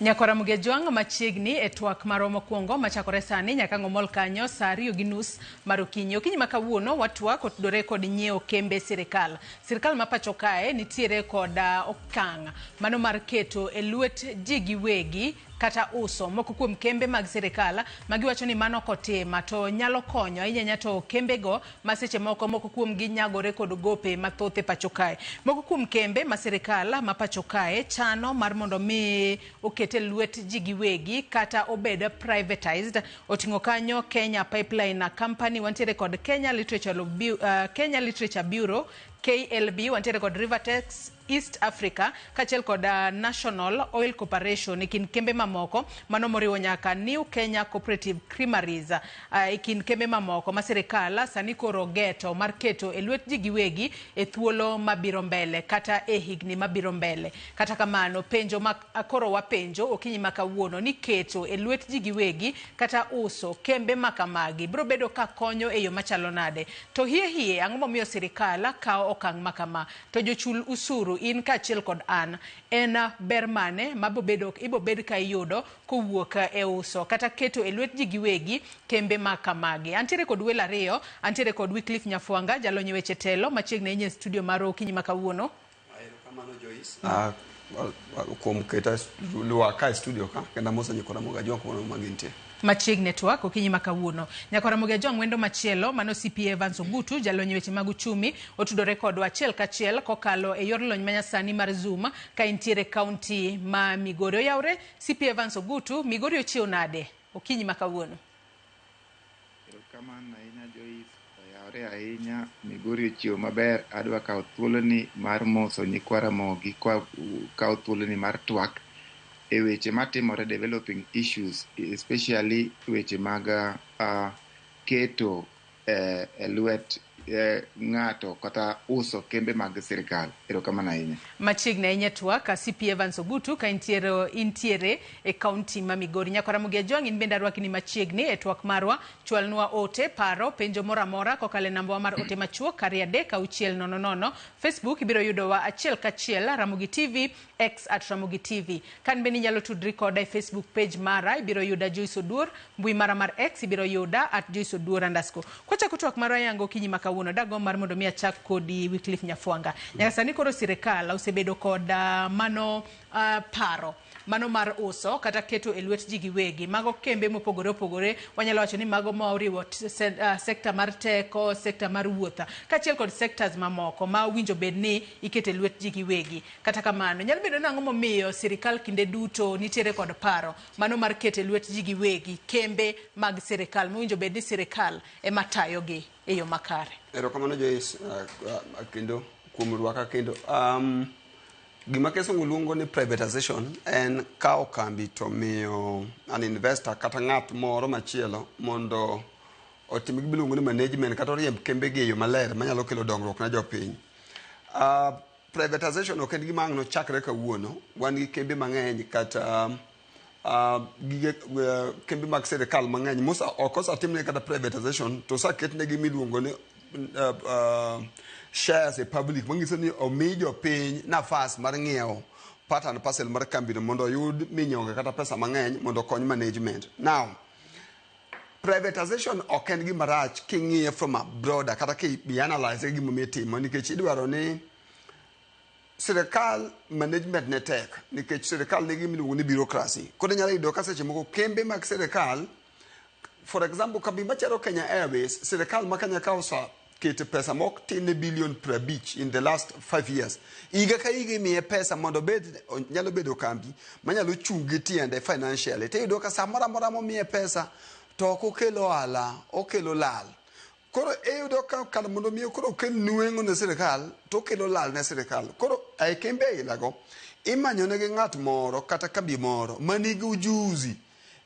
Nyakwara Mugejwang' machiegni e twak marwa mokwongo machakore sani nyaka ng'omol kanyo saa 2:30 mar okinyi. Okinyi ma kawuono watwak otudore kod nyiewo kembe sirikal. Sirikal ma pacho kae nitiere kod okang' mano mar keto e lwet ji giwegi kata uso moko kuom kembe mag sirikal ma giwacho ni mano kotima to nyalo konyo ahinya ahinya to kembego ma seche moko moko kuom gi nyagore kod gope mathoth e pacho kae. Moko kuom kembe ma sirikal ma pacho kae chano mar mondo mi oket e lwet ji giwegi kata obed privatized oting'o kanyo Kenya Pipeline Company, wantiere kod Kenya Literature Bureau KLB, wantiere kod Rivertex East Africa kaachiel kod National Oil Corporation e kind kembe mamoko mano moriwo nyaka New Kenya Cooperative Creameries e kind kembe mamoko ma sirikal sani koro geto mar keto e lwet ji giwegi e thuolo mabiro mbele kata e higni mabiro mbele. Kata kamano penjo ma koro wapenjo okinyi ma kawuono ni keto e lwet ji giwegi kata uso kembe ma kamagi biro bedo ka konyo e yo machalo nade? To hie hie ang'o momiyo sirikal kawo okang' ma kama? To jochul usuru in kaachiel kod an en ber mane mabobedo ibobed ka iyudo kowuok e uso kata keto e lwet ji giwegi kembe ma kamagi? Antiere kod welo ariyo, antiere kod Wycliffe Nyafwanga, jalony e weche telo machiegni ahinya e studio mar okinyi ma kawuono. Erokamano Joyce kuom keta lwaka e studio ka kendo amoso nyikwa Ramogi Ajwang' kumoro ma gintie. Machiegni e twak okinyi ma kawuono. Nyakwar Ramogi Ajwang' wendo machielo mano CPA Evans Ogutu, jalony e weche mag uchumi, otudore kodwa achiel kachiel kokalo e yor lony manyasani mar Zoom ka entiere kaunti ma Migori. Oyawre CPA Evans Ogutu, Migori ochiew nade okinyi ma kawuono? Erokamano ahinya Joyce, oyawre ahinya, Migori ochiew maber. Adwa kawo thuoloni mar moso nyikwa Ramogi kwa kawo thuoloni mar twak e weche matimore developing issues, especially weche mag keto e lwet ng'ato kata uso kembe mag sirikal. Erokamano ahinya. Machiegni ahinya e twak CP Evans Ogutu ka intiere e kaunti ma Migori. Nyakwar Ramogi Ajwang' in bende arwakni machiegni e twak marwa. Chwalnwa ote, paro, penjo moro amora kokalo e namba wa mar ote machuok 23600. Facebook ibiro yudowa achiel kachiel Ramogi TV, X at Ramogi TV. Kan bende inyalo tudri koda e Facebook page mara, ibiro yuda Joyce Oduor, mbui mara mar X ibiro yuda at Joyce Oduor underscore. Kwachako twak marwa yango okinyi ma kawuono, dagomb mar mondo mi achak kodi Wycliffe Nyafwanga. Nyaka sani koro sirikal osebedo kod mano paro mano mar uso kata keto e lwet ji giwegi mago kembe mopogore opogore. Wanyalo wacho ni mago ma oriwo sekta mar teko, sekta mar wuoth kaachiel kod sectors mamoko ma owinjo bed ni iketo e lwet ji giwegi. Kata kamano nyalo bedo nang'o momiyo sirikal kinde duto nitiere kod paro mano mar keto e lwet ji giwegi kembe mag sirikal mowinjo bed ni sirikal ema tayogi e yo makare? Erokamano Joyce kendo kuom rwaka kendo. Gima kisungu luongo ni privatization en kawo kambi to miyo an investor kata ng'at moro machielo mondo otim gima iluongo ni management kata oriemb kembegi e yo maler manyalo kelo dongruok ne jopiny. Privatization ok en gima ang' nochakre kawuono. Wan gi kembe mang'eny kata gige kembe mag sirikal mang'eny mosa ok osetimne kata privatization to oseketnegi miluongo ni shares e public manyiso ni omi jopiny nafas mar ng'iewo part and parcel mar kambino mondo oyud minyonge kata pesa mang'eny mondo okony management. Now, privatization ok en gima rach king'iye from a broader kata ki analyze gimomiyo itimo, nikech idwaro ni sirikal management ne tek, nikech sirikal nigi gima iluongo ni bureaucracy. Koro inyalo yudo ka seche moko kembe mag sirikal, for example kambi machalo Kenya Airways, sirikal ma Kenya ka oseketo pesa mok tin ne bilion 50 in the last 5 years. Higa ka higa imiye pesa mondo obed nyalo bedo kambi manyalo chung' gi tiende financially. Tiyudo ka samoro amora momiye pesa to ok okel ohala, okelo lal. Koro iyudo ka kar mondo mi koro okel nweng'o ne sirikal to okelo lal ne sirikal. Koro e kembe ailago imanyo negi ng'at moro kata kambi moro manigi ujuzi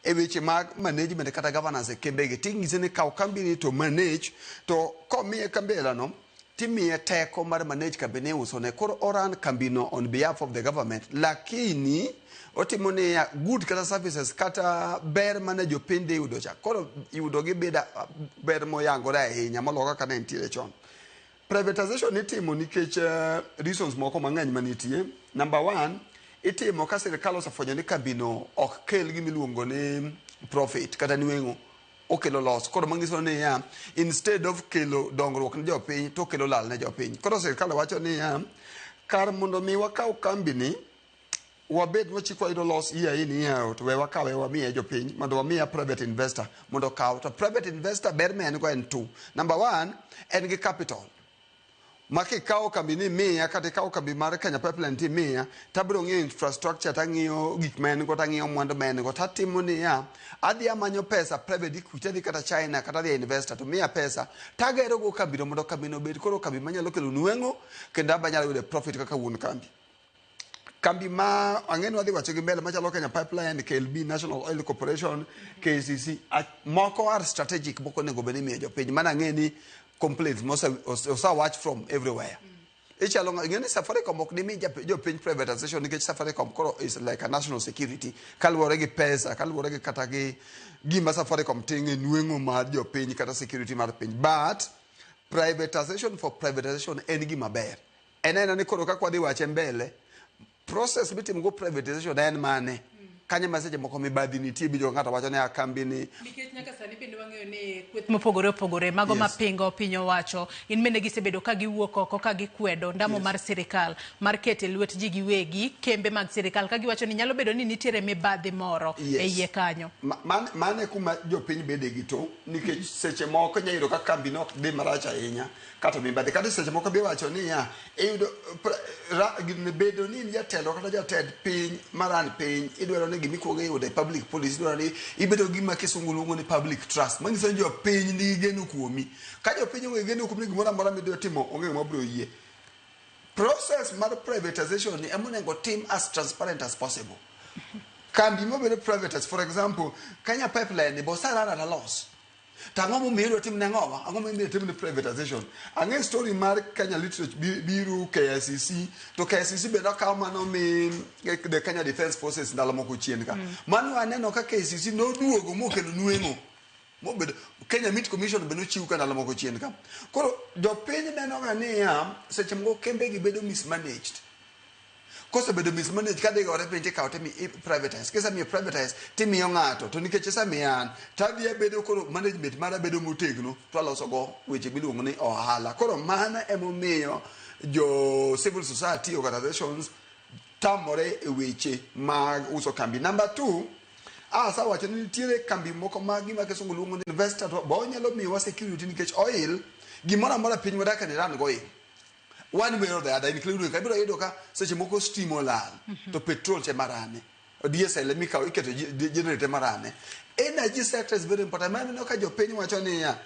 e weche mag management kata governance e kembegi, ting'ise ni kaw kambi ni to manage, to komiye kambi ailano timiye teko mar manage kambi ni iuso ne. Koro oran kambino on behalf of the government, lakini otimo niya good kata services kata ber mane jopiny dhi yudo cha koro yudo gi beda ber moyangore ahinya moloyo kaka ne nitiere chon. Privatization itimo nikech reasons moko mang'eny manitie. Number one, Itimo ka sirikal osefwenyo ni kambino ok kel gimiluongo ni profit kata nweng'o, okelo loss. Koro manyiso niya, instead of kelo dongruok ne jopiny, to okelo lal ne jopiny. Koro sirikal wacho niya, kar mondo mi wakaw kambini wabed wachiko wayudo loss year in, year out, we wakawe wamiye jopiny mondo wamiye private investor mondo okaw. To private investor ber ma en go en two. Number one, en gi capital ma kikawo kambi ni miya, kata ikawo kambi mar Kenya Pipeline ti miya, tabiro ng'iyo infrastructure, tang'iyo gik ma en go, tang'iyo mwandu ma en go, tatimo niya, adhi amanyo pesa private equity, adhi kata China, kata adhi investor to miya pesa tagero go kambino mondo kambino obed koro kambi manyalo kelo nweng'o kendo aba nyalo yudo profit kaka wuon kambi. Kambi ma ang'e ni wadhi wacho gi mbele machalo Kenya Pipeline, KLB, National Oil Corporation, KCC, moko are strategic, moko onego bed ni imiyo jopiny. Mana ang'e ni complaints osewach from everywhere. Ichalo ing'e ni Safaricom ok dimi jopiny privatization, nikech Safaricom koro is like a national security kaluwore gi pesa, kaluwore gi kata gi gima Safaricom ting'o e nweng'o mar jopiny kata security mar piny. But privatization for privatization en gima ber. En aena ni koro kaka wadhi wache mbele, process mitimo go privatization en mane? Kanyo ma seche moko mibadhi nitie, bijo ng'ato wacho ni a kambi ni. Nikech nyaka sani bende wang'eyo ni kweth mopogore opogore mago mapingo piny owacho in bende gisebedo ka giwuok oko ka gikwedo ndamo mar sirikal mar keto e lwet ji giwegi kembe mag sirikal, ka giwacho ni nyalo bedo ni nitiere mibadhi moro e iye kanyo. Mano e kuma jopiny bede gi to nikech seche moko inya yudo ka kambi no ok dhi marach ahinya kata mibadhi, kata seche moko bi wacho niya, iyudo bedo ni in jatelo kata jatend piny maran piny, idwaro ni gimikwongo iyudo e public policy, idwaro ni ibedo gima kisungu luongo ni public trust, manyiso ni jopiny nigi geno kuomi. Ka jopiny onge geno kuomi, gimoro amora midwa timo onge ng'ama biro yie. Process mar privatization ni ema onego tim as transparent as possible. Kambi mabedo privatized, for example Kenya Pipeline ni, bosa at a loss, to ang'o momiyo idwa tim ne ang'owa? Ang'o momiyo tim ne privatization? Ang'e story mar Kenya Literature biro KICC, to KICC bende okaw mano mi the Kenya Defence Forces ndalo moko chien ka. Mano aneno ka KCC noduogo mokelo nweng'o mobedo Kenya Meat Commission be nochiw ka ndalo moko chien ka. Koro jopiny neno ga niya, seche moko kembe gi bedo mismanaged. Kosebedo mismanaged, kadhi gore piny, tikawo timi privatize. Kisemiyo privatize, timiyo ng'ato, to nikech isemiyo an, tadhi abedo koro management mara bedo motegno, to aloso go weche miluongo ni ohala. Koro mano emomiyo jo civil society organizations tamore e weche mag uso kambi. Number two, asawacho ni nitiere kambi moko ma gima kisungu luongo ni investor, to bo onyalo miyowa security, nikech oil gimoro amora piny wadake ni run go oil one way or the other, including ka ibiro yudo ka seche moko stima olal to petrol te marane, diesel emikawo iketo generator marane. Energy sector is very important. Mano ka jopiny wacho niya,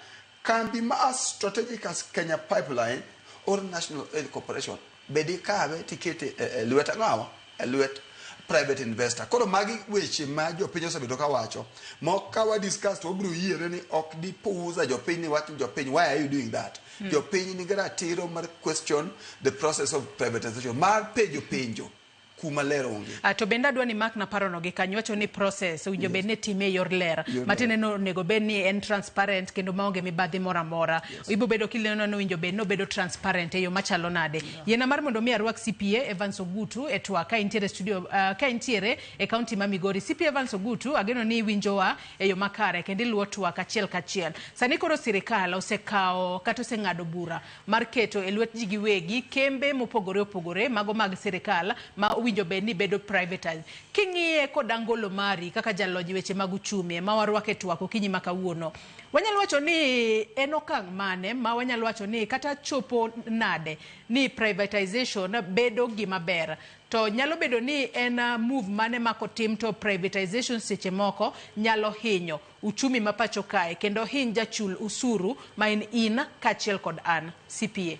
kambi ma as strategic as Kenya Pipeline or National Oil Corporation, bed ikawe tikete e lwet ang'awa, e lwet private investor. Koro magi weche ma jopiny osebedo ka wacho mok ka wa discuss, to wabiro yiere ni ok dipuuza jopiny ni wach ni jopiny, why are you doing that? Jopiny nigi ratiro mar question the process of privatization, mar penjo penjo kuma ler onge. To bende adwa ni mak na parono gi kanyo, wacho ni process owinjo bed ni time e yor ler. Yor. Matiende ni onego bed ni en transparent kendo maonge mibadhi moro amora. Ibo bedo kineno ni owinjo bed ni obedo transparent e yo machalo nade? Yiena mar mondo mi arwak CPA Evans Ogutu e twak ka intiere studio, ka intiere e kaunti ma Migori. CPA Evans Ogutu, ageno ni iwinjowa e yo makare kendo iluwo twak achiel kachiel. Sani koro sirikal osekawo kata oseng'ado bura mar keto e lwet ji giwegi kembe mopogore opogore mago mag sirikal ma owinjo bed ni bedo privatized. King'iye kod angolo mari kaka jalony e weche mag uchumi ma warwako e twak okinyi ma kawuono, wanyalo wacho ni en okang' mane ma wanyalo wacho ni kata chopo nade ni privatization bedo gima ber, to nyalo bedo ni en move mane ma kotim to privatization seche moko nyalo hinyo uchumi ma pacho kae kendo hiny jachul usuru ma en in kaachiel kod an, CPA?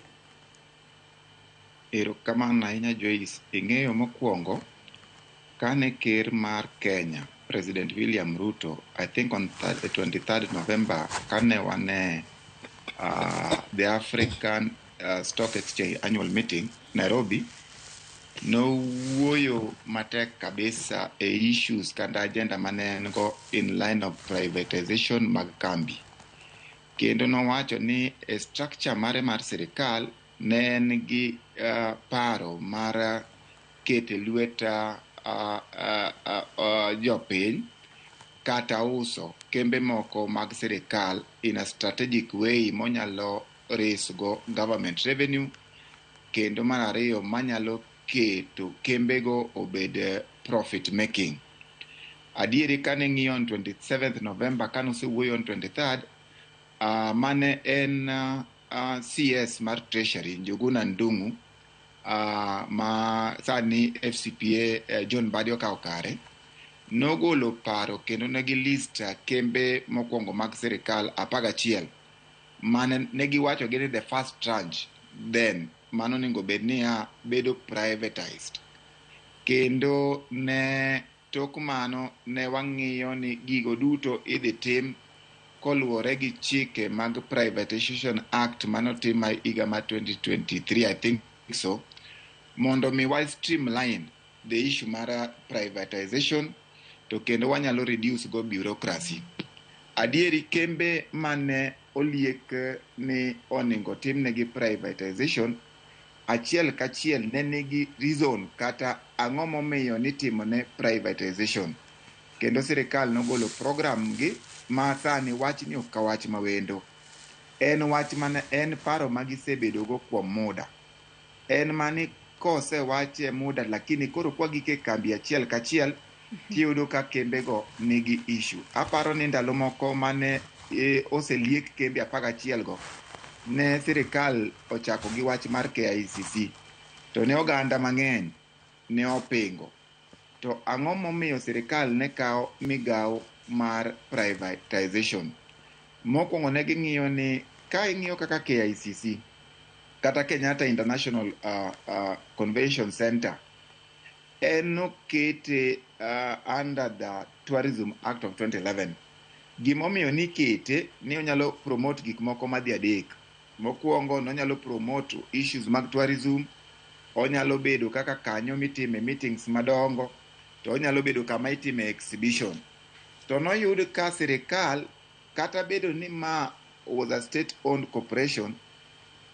Erokamano ahinya, Joyce. Ing'eyo mokwongo, kane ker mar Kenya, President William Ruto, I think on 23rd November, kane wane the African Stock Exchange annual meeting, Nairobi, nowuoyo matek kabisa e issues kata agenda mane en go in line of privatization mag kambi. Kendo nowacho ni e structure mare mar sirikal ne en gi paro mar keto e lwet jopiny kata uso kembe moko mag sirikal in a strategic way monyalo raise go government revenue, kendo mar ariyo manyalo keto kembego obed profit making. Adieri kane ng'iyo on 27th November, kane osewuoyo on 23rd, mane en CS mar Treasury Njuguna Ndung'u, ma sani FCPA John Mbadi okawo kare, nogolo paro kendo ne gi list kembe mokwongo mag sirikal 11 mane ne giwacho gi ni the first tranche then mano onego bed niya bedo privatized. Kendo ne tok mano ne wang'iyo ni gigo duto idhi tim koluwore gi chike mag Privatization Act manotim higa mar 2023, I think so, mondo mi wa streamline the issue mar privatization to kendo wanyalo reduce go bureaucracy. Adieri kembe mane oliek ni onego timnegi privatization achiel kachiel ne nigi reason kata ang'o momiyo nitimone privatization. Kendo sirikal nogolo program gi ma sani wachni ok ka wach mawendo. En wach mane en paro ma gisebedogo kuom muda. En mani kosewache muda, lakini koro kwa gike kambi achiel kachiel tiyudo ka kembego nigi issue. Aparo ni ndalo moko mane oseliek kembe 11 go, ne sirikal ochako gi wach mar KICC to ne oganda mang'eny ne opingo. To ang'o momiyo sirikal ne kawo migawo mar privatization? Mokwongo ne ging'iyo ni ka ing'iyo kaka KICC kata Kenyatta International Convention Center en nokete under the Tourism Act of 2011. Gimomiyo nikete ni onyalo promote gik moko madhi adek. Mokwongo nonyalo promote issues mag tourism, onyalo bedo kaka kanyo mitime meetings madongo, to onyalo bedo kama itime exhibition. To noyud ka sirikal kata bedo ni ma was a state owned corporation,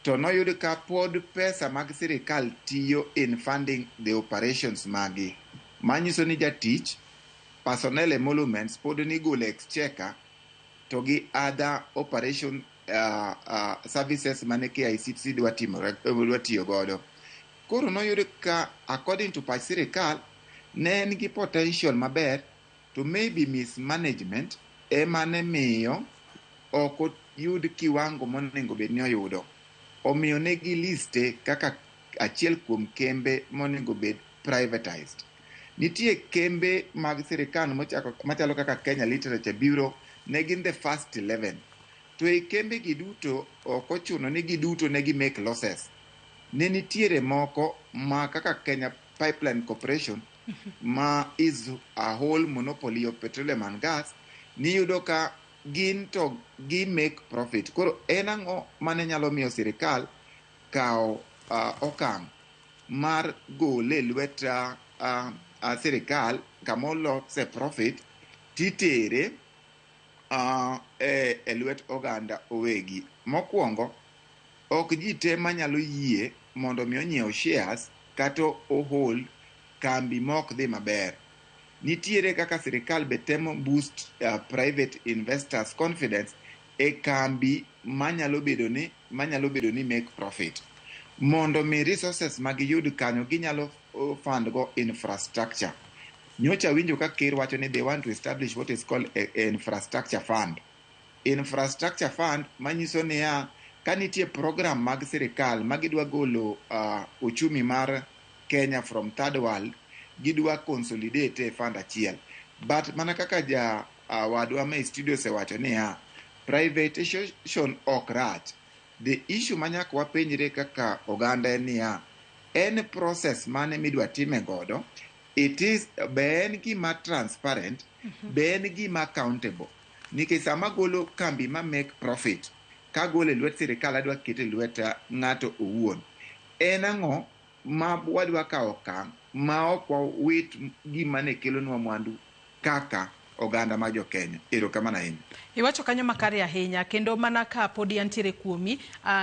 to noyud ka pod pesa mag sirikal tiyo in funding the operations magi. Manyiso ni jatich, personnel emoluments pod nigolo exchequer to gi other operation services mane KICC dwa timore dwa tiyo godo. Koro noyud ka according to pach sirikal ne en gi potential maber, to maybe mismanagement ema ne miyo ok oyud kiwango monego bed ni oyudo. Omiyo ne giliste kaka achiel kuom kembe monego bed privatized. Nitie kembe mag sirikal machalo kaka Kenya Literature Bureau, ne gin the first 11. To e kembe gi duto ok ochuno ni giduto ne gi make losses. Ne nitiere moko ma kaka Kenya Pipeline Corporation ma is a whole monopoly of petroleum and gas, niyudo ka gin to gi make profit. Koro en ang'o mane nyalo miyo sirikal kawo okang' mar gole e lwet sirikal kamolose profit titere e lwet oganda owegi. Mokwongo, ok ji te manyalo yie mondo mi onyiew shares kata ohold kambi mok dhi maber. Nitiere kaka sirikal be temo boost private investors confidence e kambi manyalo bedo ni make profit. Mondo mi resources magiyud kanyo ginyalo fund go infrastructure. Nyocha winjo ka ker wacho ni they want to establish what is called a infrastructure fund. Infrastructure fund manyiso niya ka nitie program mag sirikal magidwa golo uchumi mar Kenya from third world, gidwa consolidate e fund achiel. But mana kaka ja wadwa ma e studio osewacho niya, privatization ok rach. The issue ma nyaka wapenjre kaka oganda en niya, en process mane midwa time godo? It is be en gima transparent, be en gima accountable? Nikech sama golo kambi ma make profit, kagolo e lwet sirikal adwa kete e lwet ng'ato owuon. En ang'o ma wadwa kawo okang' ma ok wawit gima ne kelonwa mwandu kaka Oganda mar jo Kenya. Erokamano ahinya. Iwacho kanyo makare ahinya kendo mana ka podi antiere kuomi,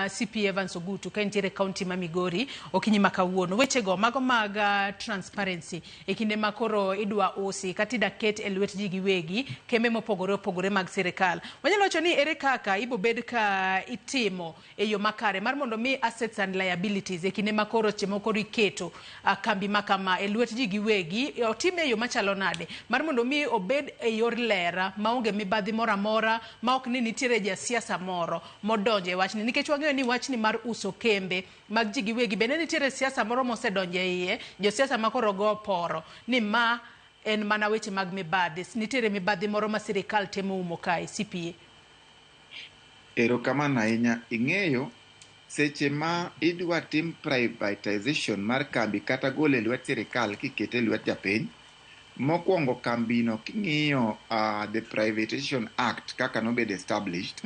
CP Evans Ogutu, ka intiere kaunti ma Migori okinyi ma kawuono. Wechego mago mag transparency e kinde ma koro idwa usi kata ida ket e lwet ji giwegi kembe mopogore opogore mag sirikal. Wanyalo wacho ni ere kaka ibobed ka itimo e yo makare mar mondo mi assets and liabilities e kinde ma koro seche moko koro iketo kambi ma kama e lwet ji giwegi otime e yo machalo nade mar mondo mi obed e yor ler maonge mibadhi moro amora ma ok ni nitiere jasiasa moro modonjo e wachni, nikech wang'eyo ni wachni mar uso kembe mag ji giwegi bende nitiere siasa moro mosedonjo e iye, josiasa ma koro go poro ni ma en mana weche mag mibadhi, nitiere mibadhi moro ma sirikal temo umo kae. CPA. Erokamano ahinya. Ing'eyo, seche ma idwa tim privatization mar kambi kata gole e lwet sirikal kikete e lwet japiny, mokwongo kambino king'iyo the Privatization Act kaka nobedo established,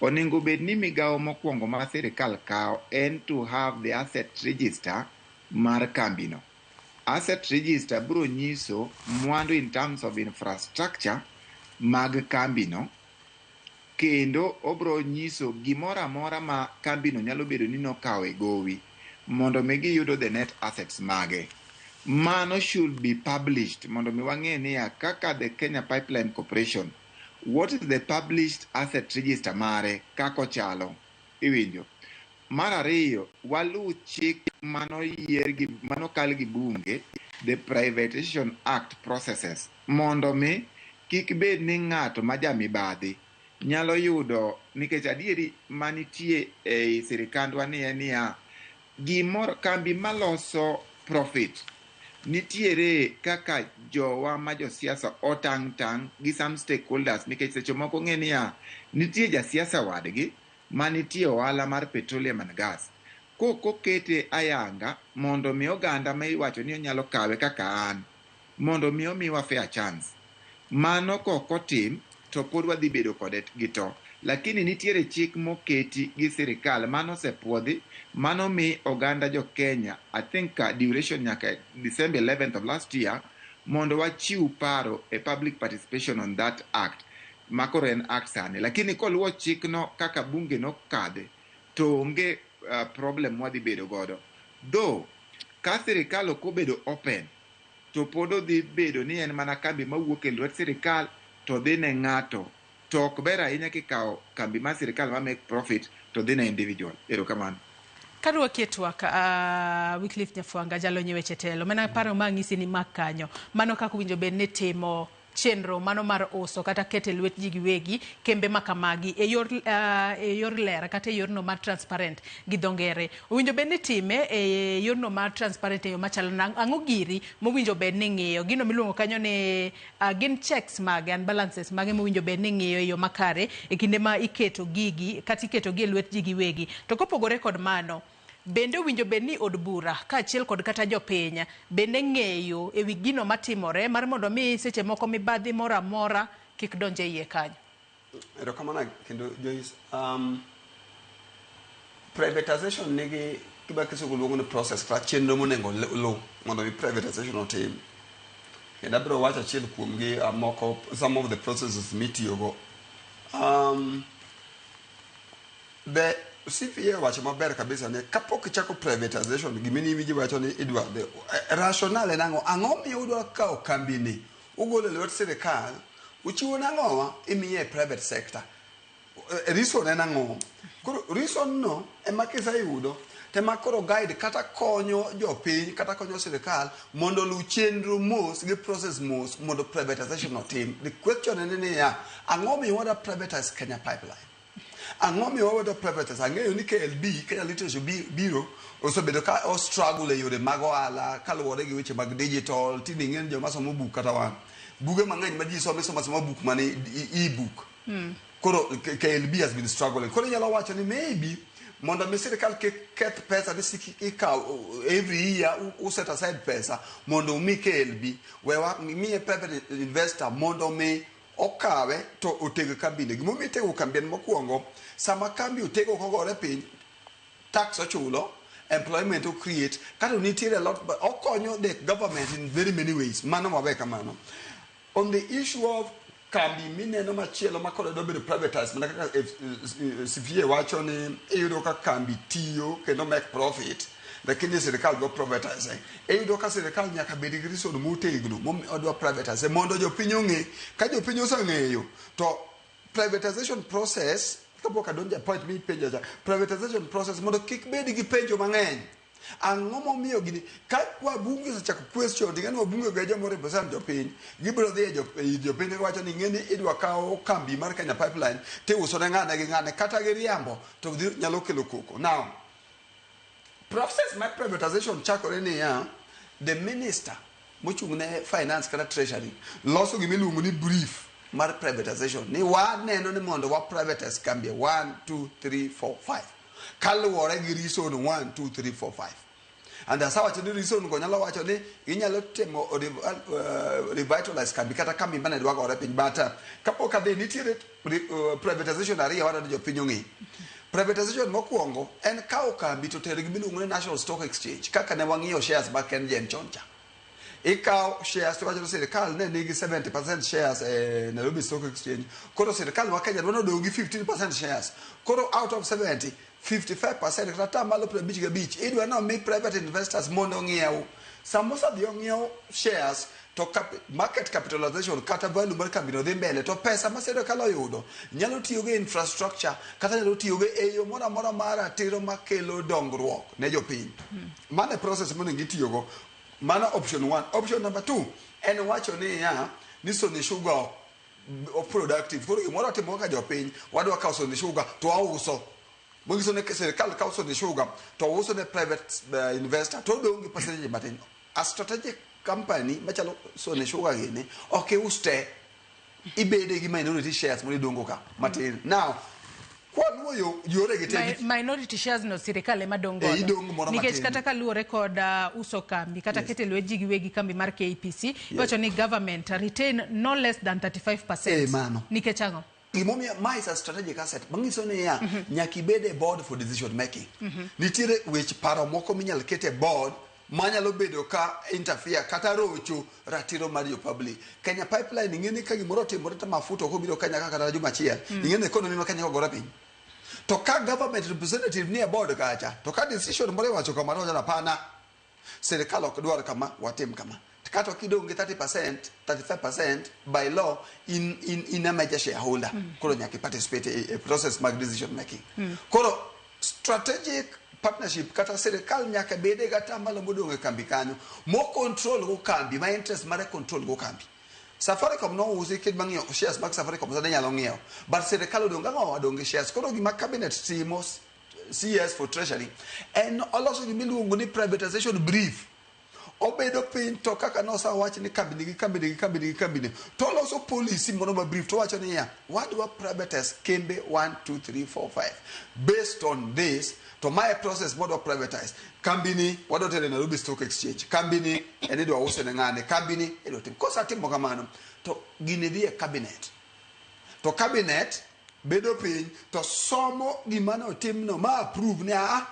onego bed ni migawo mokwongo ma sirikal kawo en to have the asset register mar kambino. Asset register biro nyiso mwandu in terms of infrastructure mag kambino, kendo obiro nyiso gimoro amora ma kambino nyalo bedo ni nokawo e gowi mondo mi giyudo the net assets mage. Mano should be published mondo mi wang'e niya kaka the Kenya Pipeline Corporation, what is the published asset register mare kaka ochalo, iwinjo. Mar ariyo, waluw chik manoyier gi manokal gi bunge, the Privatization Act processes, mondo mi kik bed ni ng'ato ma jamibadhi nyalo yudo, nikech adieri manitie ei sirikandwa ni en niya, gimoro kambi maloso profit nitiere kaka jowa ma josiasa otang' tang' gi some stakeholders, nikech seche moko ng'e niya nitie jasiasa wadgi manitie ohala mar petroleum and gas kokokete ayanga mondo mi oganda ma iwacho ni onyalo kawe kaka an mondo mi omiwa fair chance. Mano kokotim to pod wadhi bedo kode gi to, lakini nitiere chik moketi gi sirikal mano osepuodhi mano mi oganda jo Kenya, I think, duration nyaka December 11th of last year mondo wachiw paro e public participation on that act makoro en act sani. Lakini koluwo chikno kaka bunge nokadhe to onge problem mwadhi bedo godo, though ka sirikal ok obedo open to pod odhi bedo ni en mana kambi mawuok e lwet sirikal to dhi ne ng'ato, to ok ber ahinya kikawo kambi mar sirikal ma make profit to dhi ne individual. Erokamano. Kadwoki e twak, Wycliffe Nyafwanga, jalony e weche telo, mana paro ma ang'isi ni mak kanyo mano kaka owinjo bed ni timo chenro mano mar uso kata keto e lwet ji giwegi kembe ma kamagi e yor ler kata e yorno mar transparent gi dho ngere. Owinjo bed ni time e yorno mar transparent e yo machalo ang'o giri mowinjo bed ni ng'iyo gino miluongo kanyo ni gin checks mage and balances mage mowinjo bed ni ng'iyo e yo makare e kinde ma iketo gigi kata iketo gi e lwet ji giwegi. To kopogore kod mano, bende owinjo bed ni od bura kaachiel kod kata jopiny bende ng'eyo ewi gino matimore mar mondo mi seche moko mibadhi moro amora kik donj e iye kanyo? Erokamano kendo, Joyce. Privatization nigi gima kisungu luongo ni process kata chenro monego luw mondo mi privatization otim. Kendo abiro wacho achiel kuomgi, moko, some of the processes mitiyogo. The CPA owacho maber kabisa ni kapok ichako privatization, gimini wacho ni idwa rationale en ang'o? Ang'o miyo udwa kawo kambini ugolo e lwet sirikal uchiwo nang'owa imiye e private sector? Reason en ang'o? Koro reason no ema kiseyudo tema koro guide kata konyo jopiny kata konyo sirikal mondo oluw chenro mos gi process mos mondo privatization otim. The question en niya, ang'o miyo wadwa privatize Kenya Pipeline? Ang'o miyo wadwa privatize? Ang'eyo ni KLB, Kenya Literature Bureau, osebedo ka o struggle e yore mag ohala kaluwore gi weche mag digital. Tinde ing'e ni joma somo buk kata wan buge mang'eny ma ji somo, isomo asoma buk mane e-book. Koro KLB has been struggling. Koro inyalo wacho ni maybe mondo mi sirikal kik keth pesa ni sik ikaw every year u set aside pesa mondo umi KLB, wewa miye private investor mondo mi okawe to oteg kambine. Gimomiyo itego kambi en mokwongo, sama kambi otego kogore piny, tax ochulo, employment o create, kato nitiere a lot, but okonyo the government in very many ways. Mano wawe kamano. On the issue of Kambi mineno machielo ma koro dwa bedo privatized mana kaka CPA wacho ni iyudo ka kambi tiyo kendo make profit lakini sirikal dwa privatize. Iyudo ka sirikal nyaka bed gi reason motegno momiyo odwa privatize mondo jopiny ong'e. Ka jopiny oseng'eyo to privatization process kapok adonjo e point mipenjo cha privatization process mondo kik bed gi penjo mang'eny. Ang'o momiyo gini ka wabunge osechako question ting'e ni wabunge go e joma represent jopiny gibiro dhi e jopiny giwacho ni ing'e ni idwa kaw kambi mar Kenya Pipeline tiuso ne ng'ane gi ng'ane kata giriambo to dhi nyalo kelo koko. Now process mar privatization chakore niya the minister mochung' ne finance kata treasury loso gima iluongo ni brief mar privatization ni waneno ni mondo wa privatize kambi 1 2 3 4 5 kaluwore gi reason 1 2 3 4 5 and asawacho ni reason go nyalo wacho ni inyalo timo revitalize kambi kata kambi mane dwa gore piny but kapok adhi nitiere privatization ariyo wadwa ni jopiny ong'e. Privatization mokwongo en kawo kambi to tero gima iluongo ni National Stock Exchange kaka ne wang'iyo shares mag KenGen chon cha. Ikawo shares to iwacho ni sirikal ne nigi 70% shares e Nairobi Stock Exchange. Koro sirikal ma Kenya dwa ni odong' gi 15% shares. Koro out of 70, 55% kata atamalo 55 idwa ni omi private investors mondo ong'iew. Sama osedhi ong'iew shares to market capitalization kata value mar kambino dhi mbele to pesa ma sirikal oyudo nyalo tiyogo e infrastructure kata nyalo tiyogo e yo moro amora mar ratiro makelo dongruok ne jopiny. Mano e process monego itiyogo. Mano option one. Option number two en wacho niya ni Sony Sugar ok productive. Koro gimoro watimo kaka jopiny wadwa kawo Sony Sugar to wauso. Manyiso ni sirikal kawo Sony Sugar to uso ne private investor to odong' gi percentage matin. A strategic company machalo Sony Sugar gini ok ius te. Ibede gi minority shares mondo idongo ka matin. Now kwaluwo yo yore gi te Minority shares no sirikal ema dong' godo. Idong' moro Nikech matin. kata kaluwore kod uso kambi kata keto e lwet ji giwegi kambi mar KPC, iwacho ni government retain no less than 35%. Mano. Nikech ang'o? Gimomiyo ma is a strategic asset manyiso niya nyaka ibed e board for decision making. Nitiere weche paro moko minyal ket e board manyalo bedo ka interfere kata rocho ratiro mar jo public. Kenya Pipeline ing'e ni ka gimoro otimore to mafuta ok obiro Kenya ka kata juma achiel. Ing'e ni economy ma Kenya ogore piny. To ka government representative ni e board kacha to ka decision moro iwacho kama to wacho ni hapana sirikal ok dwar kama watim kama. Kata kidong' gi 30%, 35% by law in a major shareholder. Koro nyaka i participate e process mag decision making. Koro strategic partnership kata sirikal nyaka bede gi atamalo modong' e kambi kanyo mo control go kambi ma interest mare control go kambi. Safaricom nousi kidwa ng'iewo shares mag Safaricom sani inyalo ng'iewo but sirikal odong' gang'o odong' gi shares. Koro gima cabinet timo CS for Treasury en oloso gima iluongo ni privatization brief. Obedo piny to kaka nosewach ni kambi nigi kambi nigi kambi nigi kambi ni to oloso policy moro ma brief to wacho niya wadwa privatize kembe 1 2 3 4 5 based on this to mae process modwa privatize kambi ni wadwa tere Nairobi Stock Exchange kambi ni en idwa use ne ng'ane kambi ni idwa tim kosetimo kamano to gini dhi e cabinet to cabinet bedo piny to somo gima ne otimno ma approve ni a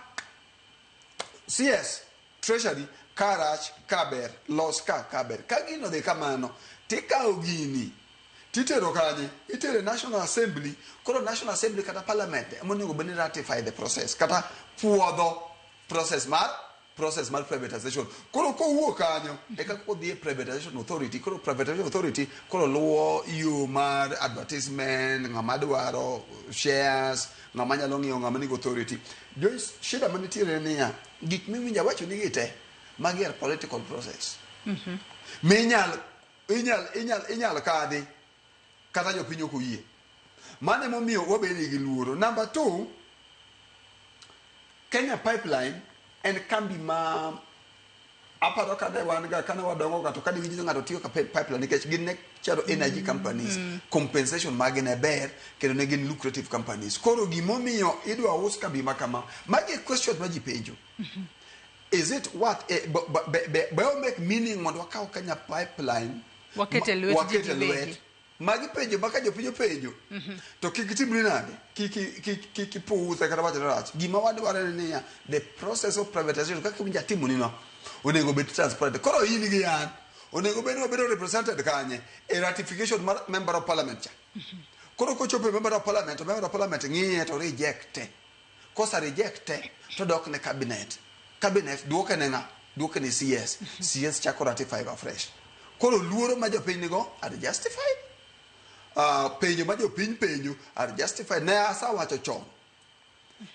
CS Treasury ka rach ka ber los ka ka ber ka gino dhi kamano tikawo gini titero kanye itere National Assembly koro National Assembly kata Parliament ema onego bed ni ratify the process kata puodho process mar privatization. Koro kowuok kanyo eka kodhi e privatization authority. Koro privatization authority koro luwo yo mar advertisement ng'ama dwaro shares ng'ama nyalo ng'iewo ng'ama nigi authority. Joyce, shida manitiere en niya gik miwinjo awacho ni gi te magi are political process minyal inyal inyal inyal kadhi kata jopiny ok oyie. Mano emomiyo wabedo gi luoro. Number two, Kenya Pipeline en kambi ma aparo kane wan ga kane wadongo ga to kane winjo ng'ato tiyo ka pipeline nikech gin ne chalo energy companies compensation magi ne ber kendo ne gin lucrative companies. Koro gimomiyo idwa us kambi ma kama magi e question ma ji penjo. Is it worth be o make meaning mondo wakaw Kenya Pipeline Waket e lwet ji waket e giwegi. lwet magi penjo ma ka jopiny openjo to kik itimri nade kik ipuuse kata wacho rach gima wadwaro en niya the process of privatization kaka iwinjo atimoni no onego bed transparent. Koro in gi an Onego bed ni wabedo represented kanye e ratification mar member of parliament cha. Koro kochopo e member of parliament, to member of parliament ng'iye to rejecte. Kosa rejecte to dok ne cabinet. Cabinet duoke ne ng'a? Duoke ne CS. CS chako ratify afresh. Koro luoro ma jopiny nigo are justified. Penjo ma jopiny penjo are justified. Ne asawacho chon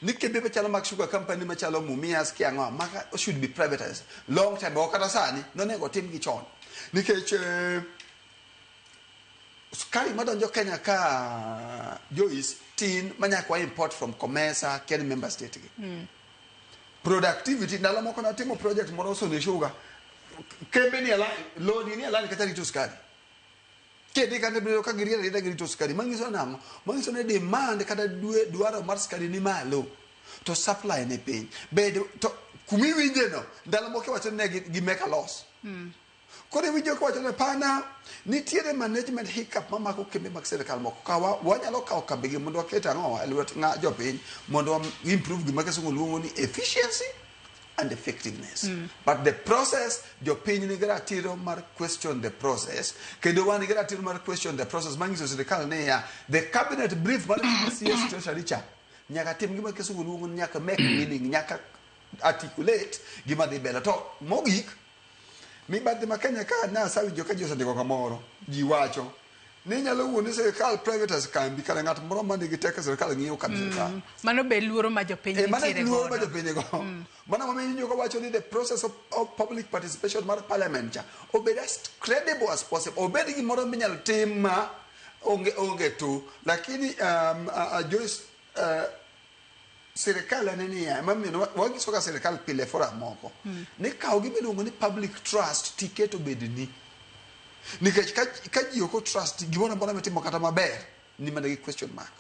ni kembe machalo mag sugar company, machalo Mumias kiang'o, maka should be privatized long time ago. Kata sani nonego tim gi chon, nikech sukari madonjo Kenya ka, Joyce, tin manyaka wa import from COMESA, Kenya member state gi. Productivity, ndalo moko natimo project moro Sony Sugar, kembe ni e line, lodi ni e line kata rito sukari. Kendo kata bedo ka giriere ariera girito sukari, manyiso nang'o? Manyiso ni demand kata dwaro mar sukari ni malo to supply ni piny. Bed to kumiwinje no, ndalo moko iwacho ni ne gi make a loss. Koro iwinjo kiwacho ni pana nitiere management hiccup mamako kembe mag sirikal moko. Ka wanyalo kawo kambigi mondo waket ang'o e lwet ng'a jopiny mondo wa improve gima kisungu luongo ni efficiency and effectiveness. But the process, jopiny nigi ratiro mar question the process, kendo wan gi ratiro mar question the process manyiso sirikal niya, the cabinet brief mar CS Treasury cha nyaka tim gima kisungu luongo ni nyaka make meaning, nyaka articulate gima dhi mbele. To mogik, mibadhi ma Kenya ka, nasawinjo ka ji osendiko kamoro, ji wacho ni nyalo wuo ni sirikal privatize kambi, kare ng'at moro ma nigi teko e sirikal ng'iyo kambi sirikal. Mano be luoro ma jopiny E, mano nitiere luoro ma godo. jopiny go. Mano momiyo iwinjo kawacho ni the process of public participation mar parliament cha obed as credible as possible, obed gimoro minyalo tim ma onge tu. Lakini Joyce, sirikal en niya, emomiyo wanyiso ga sirikal pile forum moko ni kaw gima iluongo ni public trust tiket obedni, nikech ka ji ok trust gimoro amora mitimo kata maber ni mana gi question mark.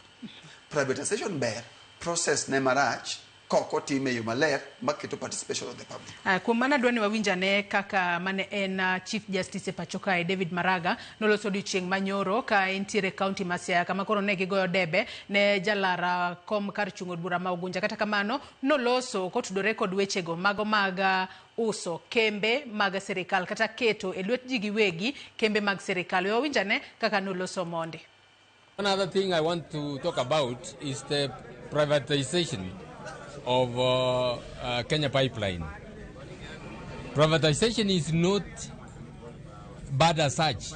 Privatization ber, process ne marach kok otime e yo maler maketo participation of the public. Kuom mano adwa ni wawinj ane kaka mane en Chief Justice e pacho kae David Maraga noloso odiochieng' manyoro ka entiere kaunti ma Siaya, kama koro ne gigoyo debe ne jalar kom kar chung' od bura ma Ugunja. Kata kamano noloso kotudore kod wechego mago mag uso kembe mag sirikal kata keto e lwet ji giwegi kembe mag sirikal. We wawinj ane kaka noloso mondi. One other thing I want to talk about is the privatization of Kenya Pipeline. Privatization is not bad as such.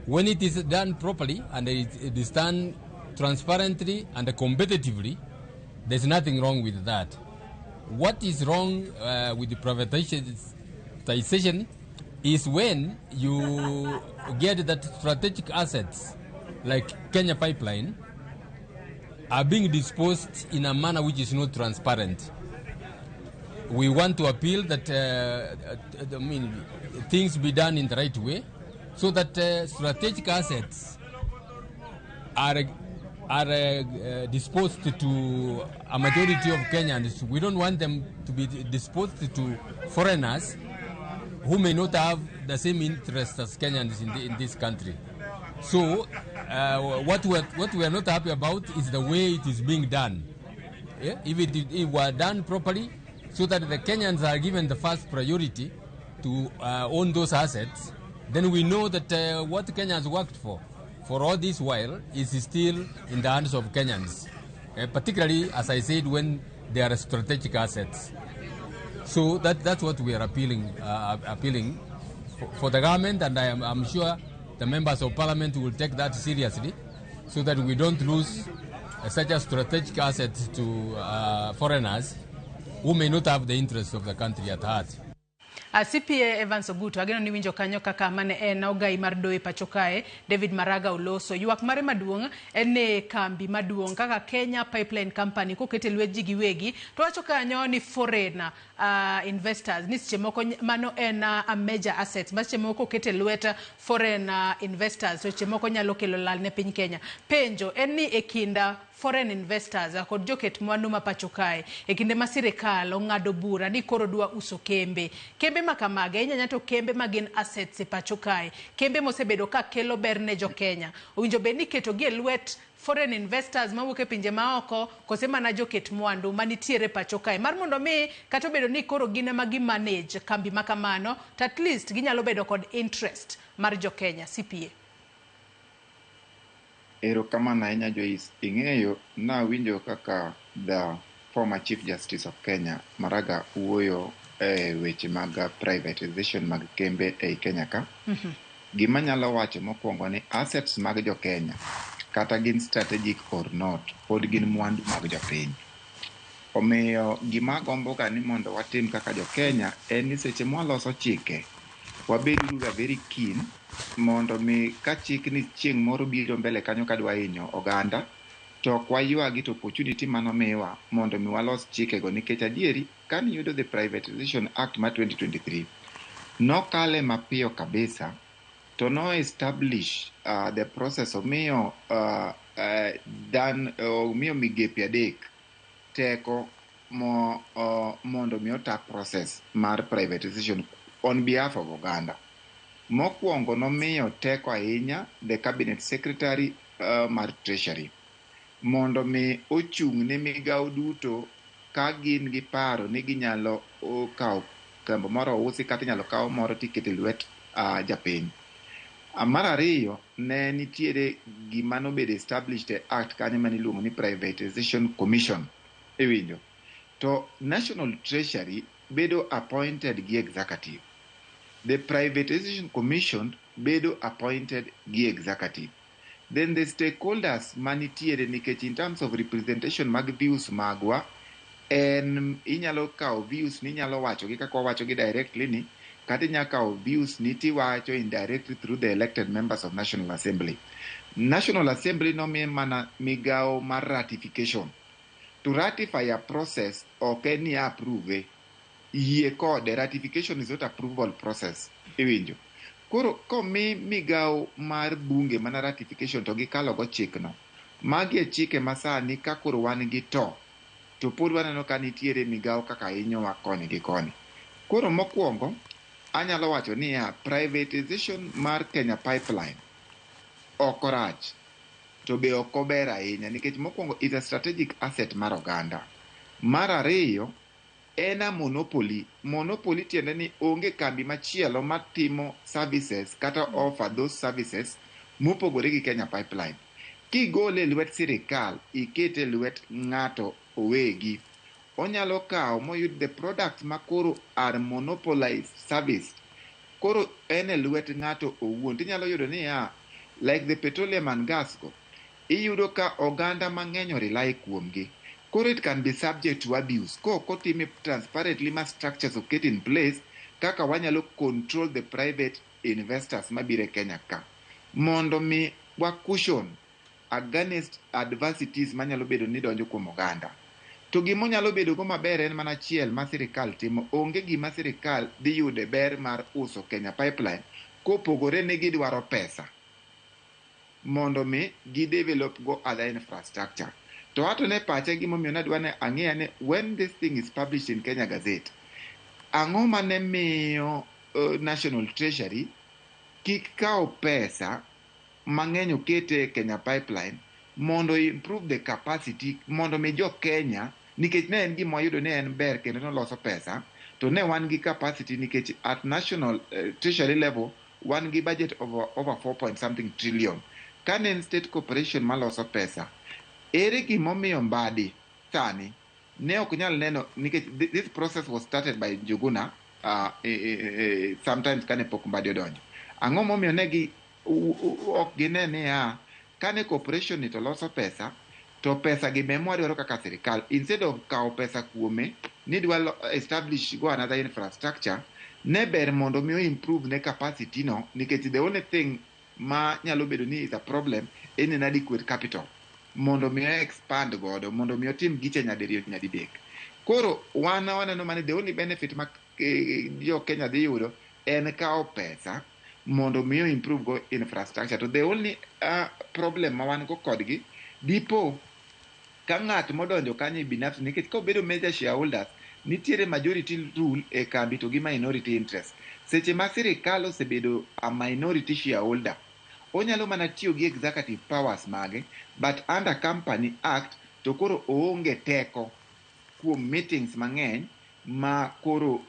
When it is done properly and it is done transparently and competitively, there's nothing wrong with that. What is wrong with the privatization is when you get that strategic assets like Kenya Pipeline are being disposed in a manner which is not transparent. We want to appeal that I mean, things be done in the right way so that strategic assets are disposed to a majority of Kenyans. We don't want them to be disposed to foreigners who may not have the same interests as Kenyans in this country. So what we are not happy about is the way it is being done. Yeah? If it were done properly, so that the Kenyans are given the first priority to own those assets, then we know that what Kenyans worked for all this while is still in the hands of Kenyans, particularly, as I said, when they are strategic assets. So that's what we are appealing for the government, and I'm sure the members of parliament will take that seriously so that we don't lose such a strategic asset to foreigners who may not have the interests of the country at heart. CPA Evans Ogutu, ageno ni winjo kanyo kaka mane en ogai mar doho e pacho kae David Maraga oloso. Ywak mare maduong' en ni kambi maduong' kaka Kenya Pipeline Company koket e lwet ji giwegi, to wacho kanyo ni foreign investors ni seche moko mano en a major asset ma seche moko koket e lwet foreign investors, seche moko nyalo kelo lal ne piny Kenya. Penjo en ni e kind foreign investors kod joket mwandu ma pacho kae, e kinde ma sirikal ong'ado bura ni koro dwa uso kembe Kembe ma kamagi, ahinya ahinya to kembe ma gin assets e pacho kae, kembe mosebedo ka kelo ber ne jo Kenya, owinjo bed ni iketogi e lwet foreign investors mawuok e pinje maoko kose mana joket mwandu manitiere pacho kae, mar mondo mi kata obedo ni koro gin ema gi manage kambi ma kamano, to at least ginyalo bedo kod interest mar jo Kenya? CPA. Erokamano ahinya, Joyce. Ing'eyo, nawinjo kaka the former Chief Justice of Kenya, Maraga, wuoyo e weche mag privatization mag kembe ei Kenya ka. Gima nyalo wacho mokwongo ni assets mag jo Kenya, kata gin strategic or not, pod gin mwandu mag jopiny. Omiyo gima agombo ga ni mondo watim kaka jo Kenya en ni seche mwaloso chike, wabed ga very keen mondo mi ka chik ni chieng' moro biro mbele kanyo kadwa hinyo oganda, to ok waywagi to opportunity manomiwa mondo mi walos chikego, nikech adieri kaniyudo the Privatization Act ma 2023 nokale mapiyo kabisa to no establish the process, omiyo omiyo migepe adek teko mondo mi ota process mar privatization on behalf of oganda. Mokwongo nomiyo teko ahinya the cabinet secretary mar Treasury mondo mi ochung' ne migawo duto ka gin gi paro ni ginyalo kawo kambo moro ousi kata inyalo kaw moro tikete lwet japiny. Mar ariyo, ne nitiere gima nobedo established e act kanyo mane iluongo ni Privatization Commission, iwinjo? To National Treasury bedo appointed gi executive, the Privatization Commission bedo appointed gi executive, then the stakeholders manitiere, nikech in terms of representation mag views magwa en inyalo kawo views ni inyalo wacho gi kaka wawacho gi directly ni, kata inyalo kawo views ni tiwacho indirectly through the elected members of National Assembly. National Assembly nomiye mana migawo mar ratification. To ratify a process ok en ni approve, yie kode. Ratification is not approval process, iwinjo? Koro komi migawo mar bunge mana ratification to gikalo go chikno. Magi e chike masani ka koro wan gi to pod waneno ka nitiere migawo kaka hinyowa koni gi koni. Koro mokwongo anyalo wacho niya, privatization mar Kenya Pipeline ok orach to be ok ober ahinya, nikech mokwongo is a strategic asset mar oganda. Mar ariyo, en a monopoly. Monopoly tiende ni onge kambi machielo matimo services kata offer those services mopogore gi Kenya Pipeline. Kigole e lwet sirikal ikete e lwet ng'ato owegi, onyalo kawo moyud the products makoro are monopolized service. Koro en e lwet ng'ato owuon, tinyalo yudo niya, like the petroleum and gas go, iyudo ka oganda mang'eny orely kuomgi. Koro it can be subject to abuse kok otime transparently ma structures oket in place kaka wanyalo control the private investors mabiro e Kenya ka, mondo mi wa cushion against adversities manyalo bedo ni donjo kuom oganda. To gimonyalo bedo go maber en mana achiel ma sirikal timo. Onge gima sirikal dhi yude ber mar uso Kenya Pipeline kopogore ni gidwaro pesa mondo mi gi develop go other infrastructure. To ato ne pacha gimomiyo nadwa ne ang'eya ni when this thing is published in Kenya Gazette, ang'o mane miyo National Treasury kik kaw pesa mang'eny okete e Kenya Pipeline mondo improve the capacity mondo mi jo Kenya, nikech ne en gima wayudo ni en ber kendo noloso pesa, to ne wan gi capacity, nikech at National Treasury level wan gi budget over 4 point something trillion. Ka ne en state corporation maloso pesa, ere gimomiyo Mbadi sani ne ok nyal neno? Nikech this process was started by Njuguna sometimes kane pok Mbadi odonjo. Ang'o momiyo ne gi ok gine niya kane corporation ni to loso pesa, to pesa gi be mwadwaro kaka sirikal, instead of kawo pesa kuome ni dwa establish go another infrastructure, ne ber mondo mi improve ne capacity no, nikech the only thing ma nyalo bedo ni is a problem en inadequate capital mondo mi expand godo, mondo mi otim giche nyadiriyo, nyadidek. Koro wan waneno mane the only benefit ma jo Kenya dhi yudo en kawo pesa mondo mi improve go infrastructure. To the only problem ma wan go kodgi dipo ka ng'at modonjo kanyo binafsi, nikech kobedo major shareholders Nitiere majority rule e kambi to gi minority interest. Seche ma sirikal osebedo a minority shareholder, onyalo mana tiyo gi executive powers mage, but under Company Act to koro oonge teko kuom meetings mang'eny ma koro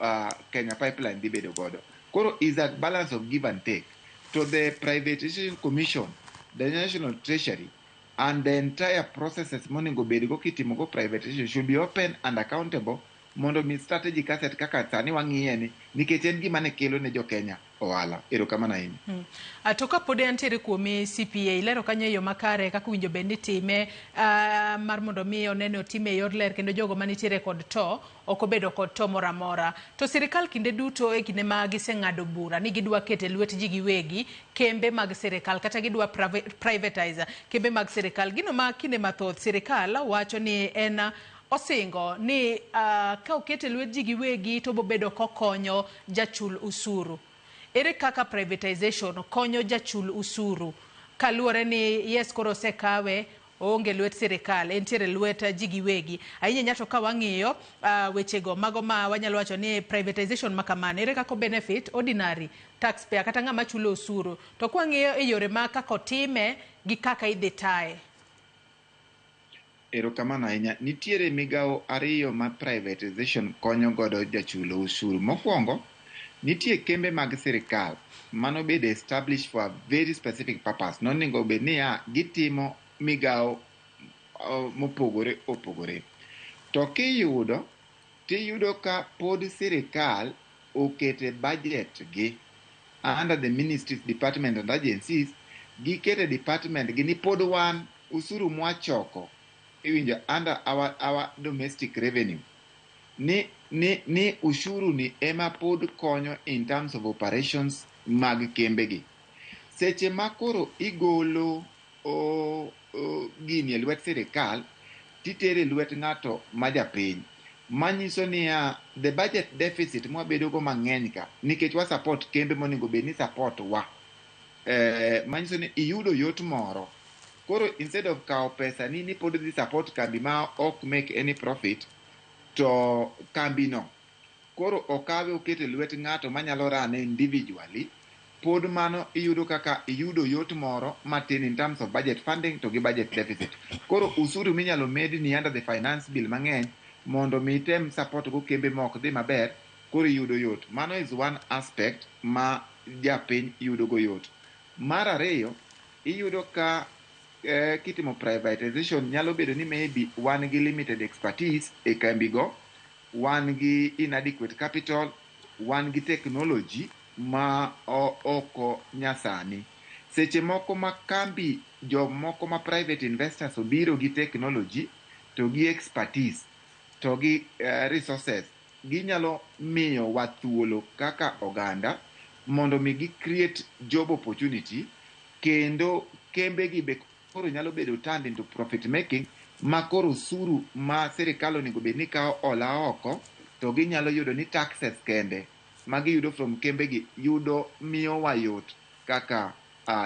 Kenya Pipeline dhi bedo godo. Koro is a balance of give and take. To the Privatization Commission, the National Treasury, and the entire processes monego bedgo kitimogo privatization should be open and accountable mondo mi strategic asset kaka sani wang'iye ni, nikech en gima ne kelo ne jo Kenya ohala. Erokamano ahinya. To kapod antiere kuomi CPA, ilero kanyo e yo makare kaka owinjo bed ni time mar mondo mi one ni otime e yor ler kendo jogo manitiere kod to ok obedo kod to moro amora. To sirikal kinde duto e kinde ma giseng'ado bura ni gidwa keto e lwet ji giwegi kembe mag sirikal kata gidwa privatize kembe mag sirikal. Gino ma kinde mathoth sirikal wacho ni en osingo ni ka oket e lwet ji giwegi to bobedo kokonyo jachul usuru. Ere kaka privatization konyo jachul usuru kaluwore ni yes koro osekawe oonge lwet sirikal, entiere lwet ji giwegi. Ahinya ahinya to ka wang'iyo wechego mago ma wanyalo wacho ni privatization ma kamano ere kaka benefit ordinary taxpayer kata ng'ama chulo osuru. To kwang'iyo e yore ma kaka otime gi kaka idhi taye. Erokamano ahinya. Nitiere migawo ariyo ma privatization konyo godo jachulo usuru. Mokwongo, nitie kembe mag sirikal manobedo established for a very specific purpose. Nonego bed niya, gitimo migawo mopogore opogore. To kiyudo, tiyudo ka pod sirikal okete budget gi under the ministries, department and agencies, gikete department gi ni pod wan usuru mwachoko iwinjo under our domestic revenue ni ushuru ni ema pod konyo in terms of operations mag kembegi. Seche ma koro igolo gini e lwet sirikal titere e lwet ng'ato ma japiny, manyiso niya the budget deficit mwabedo go mang'eny ka nikech wa support kembe monego bed ni support wa, manyiso ni iyudo yot moro. Koro instead of kawo pesa ni pod dhi support kambi ma ok make any profit, to kambi no koro okawe okete lwet ng'ato manyalo rane individually, pod mano iyudo kaka iyudo yot moro matin in terms of budget funding to gi budget deficit. Koro usuru minyalo medni under the finance bill mang'eny mondo mi item support go kembe ma ok dhi maber, koro iyudo yot. Mano is one aspect ma japiny yudo go yot. Mar ariyo, iyudo ka kitimo privatization nyalo bedo ni maybe wan gi limited expertise e kambi go, wan gi inadequate capital, wan gi technology ma oko nyasani. Seche moko ma kambi jomoko ma private investors obiro gi technology to gi expertise to gi resources, ginyalo miyo wa thuolo kaka oganda mondo mi gi create job opportunity, kendo kembe gi be koro nyalo bedo turned into profit making, ma koro osuru ma sirikal onego bed ni kawo ola oko to ginyalo yudo ni taxes kende ma giyudo from kembe gi yudo miyowa yot kaka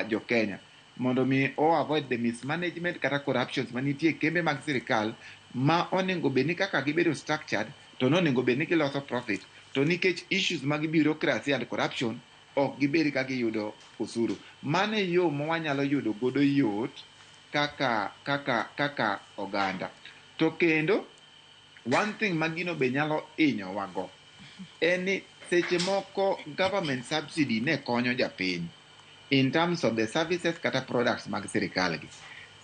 jo Kenya mondo mi o avoid the mismanagement kata corruptions manitie e kembe mag sirikal ma onego bed ni kaka gibedo structured to nonego bed ni giloso profit, to nikech issues mag bureaucracy and corruption ok gibed ka giyudo osuru. Mano e yo ma wanyalo yudo godo yot kaka oganda. To kendo one thing ma gino be nyalo hinyowa go en ni seche moko government subsidy ne konyo japiny in terms of the services kata products mag sirikal gi.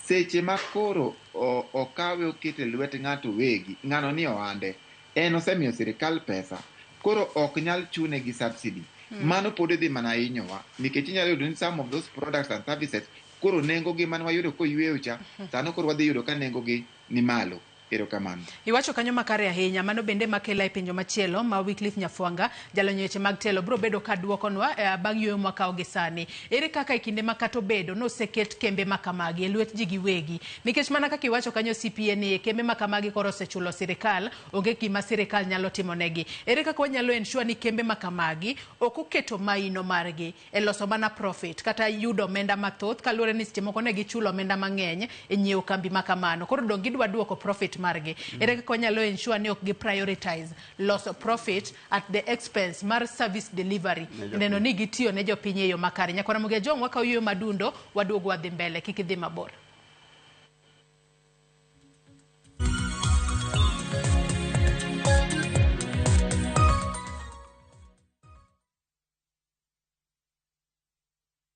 Seche ma koro okawe okete lwet ng'ato wegi, ng'ano ni ohande, en osemiyo sirikal pesa, koro ok nyal chune gi subsidy. Mano pod dhi mana hinyowa, nikech inyalo yudo ni some of those products and services koro nengo gi mane wayudo koyweyo cha, sano koro wadhi yudo ka nengo gi ni malo. Erokamano. Iwacho kanyo makare ahinya. Mano bende makela e penjo machielo ma Wycliffe Nyafwanga, jalony weche mag telo, biro bedo ka duokonwa bang' yueyo mwakawo gi sani. Ere kaka e kinde ma kata obedo noseket kembe ma kamagi e lwet ji giwegi? Nikech mana kaka iwacho kanyo CPA ni kembe ma kamagi koro osechulo sirikal, onge gima sirikal nyalo timo negi. Ere kaka wanyalo ensure ni kembe ma kamagi ok oketo maino margi e loso mana profit kata yudo omenda mathoth, kaluwore ni seche moko ne gichulo omenda mang'eny e nyiewo kambi ma kamano. Koro dong' gidwa duoko profit margi. Ere kaka wanyalo ensure ni ok gi prioritize loso profit at the expense mar service delivery, neno ni gitiyo ne jopiny e yo makare? Nyakwara Ramogi Ajwang', wakawo yueyo madundo, waduogo wadhi mbele, kik idhi mabor.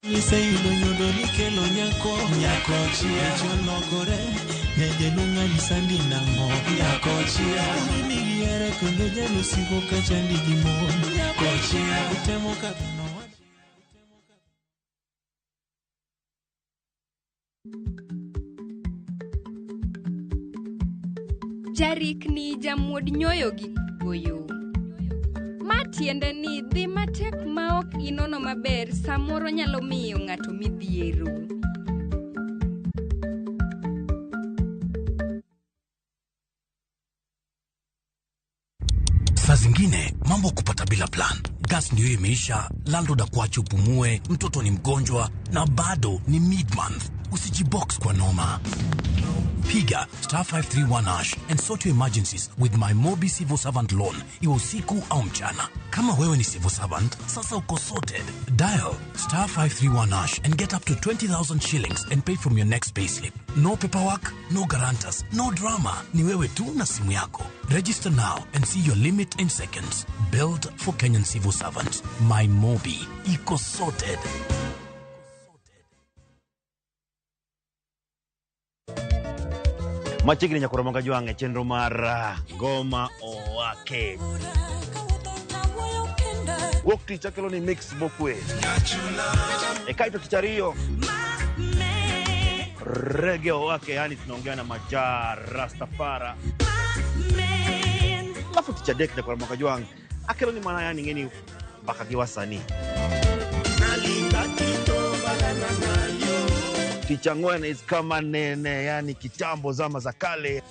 Iseyudo nyodo nikelo nyako, nyako chia chologore nyajalung'ani sandi nang'o, nyako chia migiere kendo jalosiko kachandi gi mon, nyako chia utemo kadhono. Jarikni jamuod nyoyo gi goyo. Ma tiende ni dhi matek ma ok inono maber samoro nyalo miyo ng'ato midhiero. Saa zingine mambo kupata bila plan. Gas ndio imeisha, landlord akuache upumue, mtoto ni mgonjwa na bado ni mid-month. Usijibox kwa noma. Piga star 531 hash and sort your emergencies with my Mobi Civil Servant Loan, iwe usiku au mchana. Kama wewe ni civil servant, sasa uko sorted. Dial star 531 hash and get up to 20,000 shillings and pay from your next payslip. No paperwork, no guarantors, no drama. Ni wewe tu na simu yako. Register now and see your limit in seconds. Built for Kenyan civil servants. My Mobi. Iko sorted. Machiegni nyakoro moga jwang' e chenro mar Ngoma Owake. Wuok tich akelo ni mix mokwe. E kaito tich ariyo Reggae Owake, yani tunaongea na Maja Rastafara. Alafu tich adek nyakoro moga jwang' akelo ni mana yani ng'eni mbaka gi wasanii. Tich ang'wen is kama nene, yani kitambo zama za kale.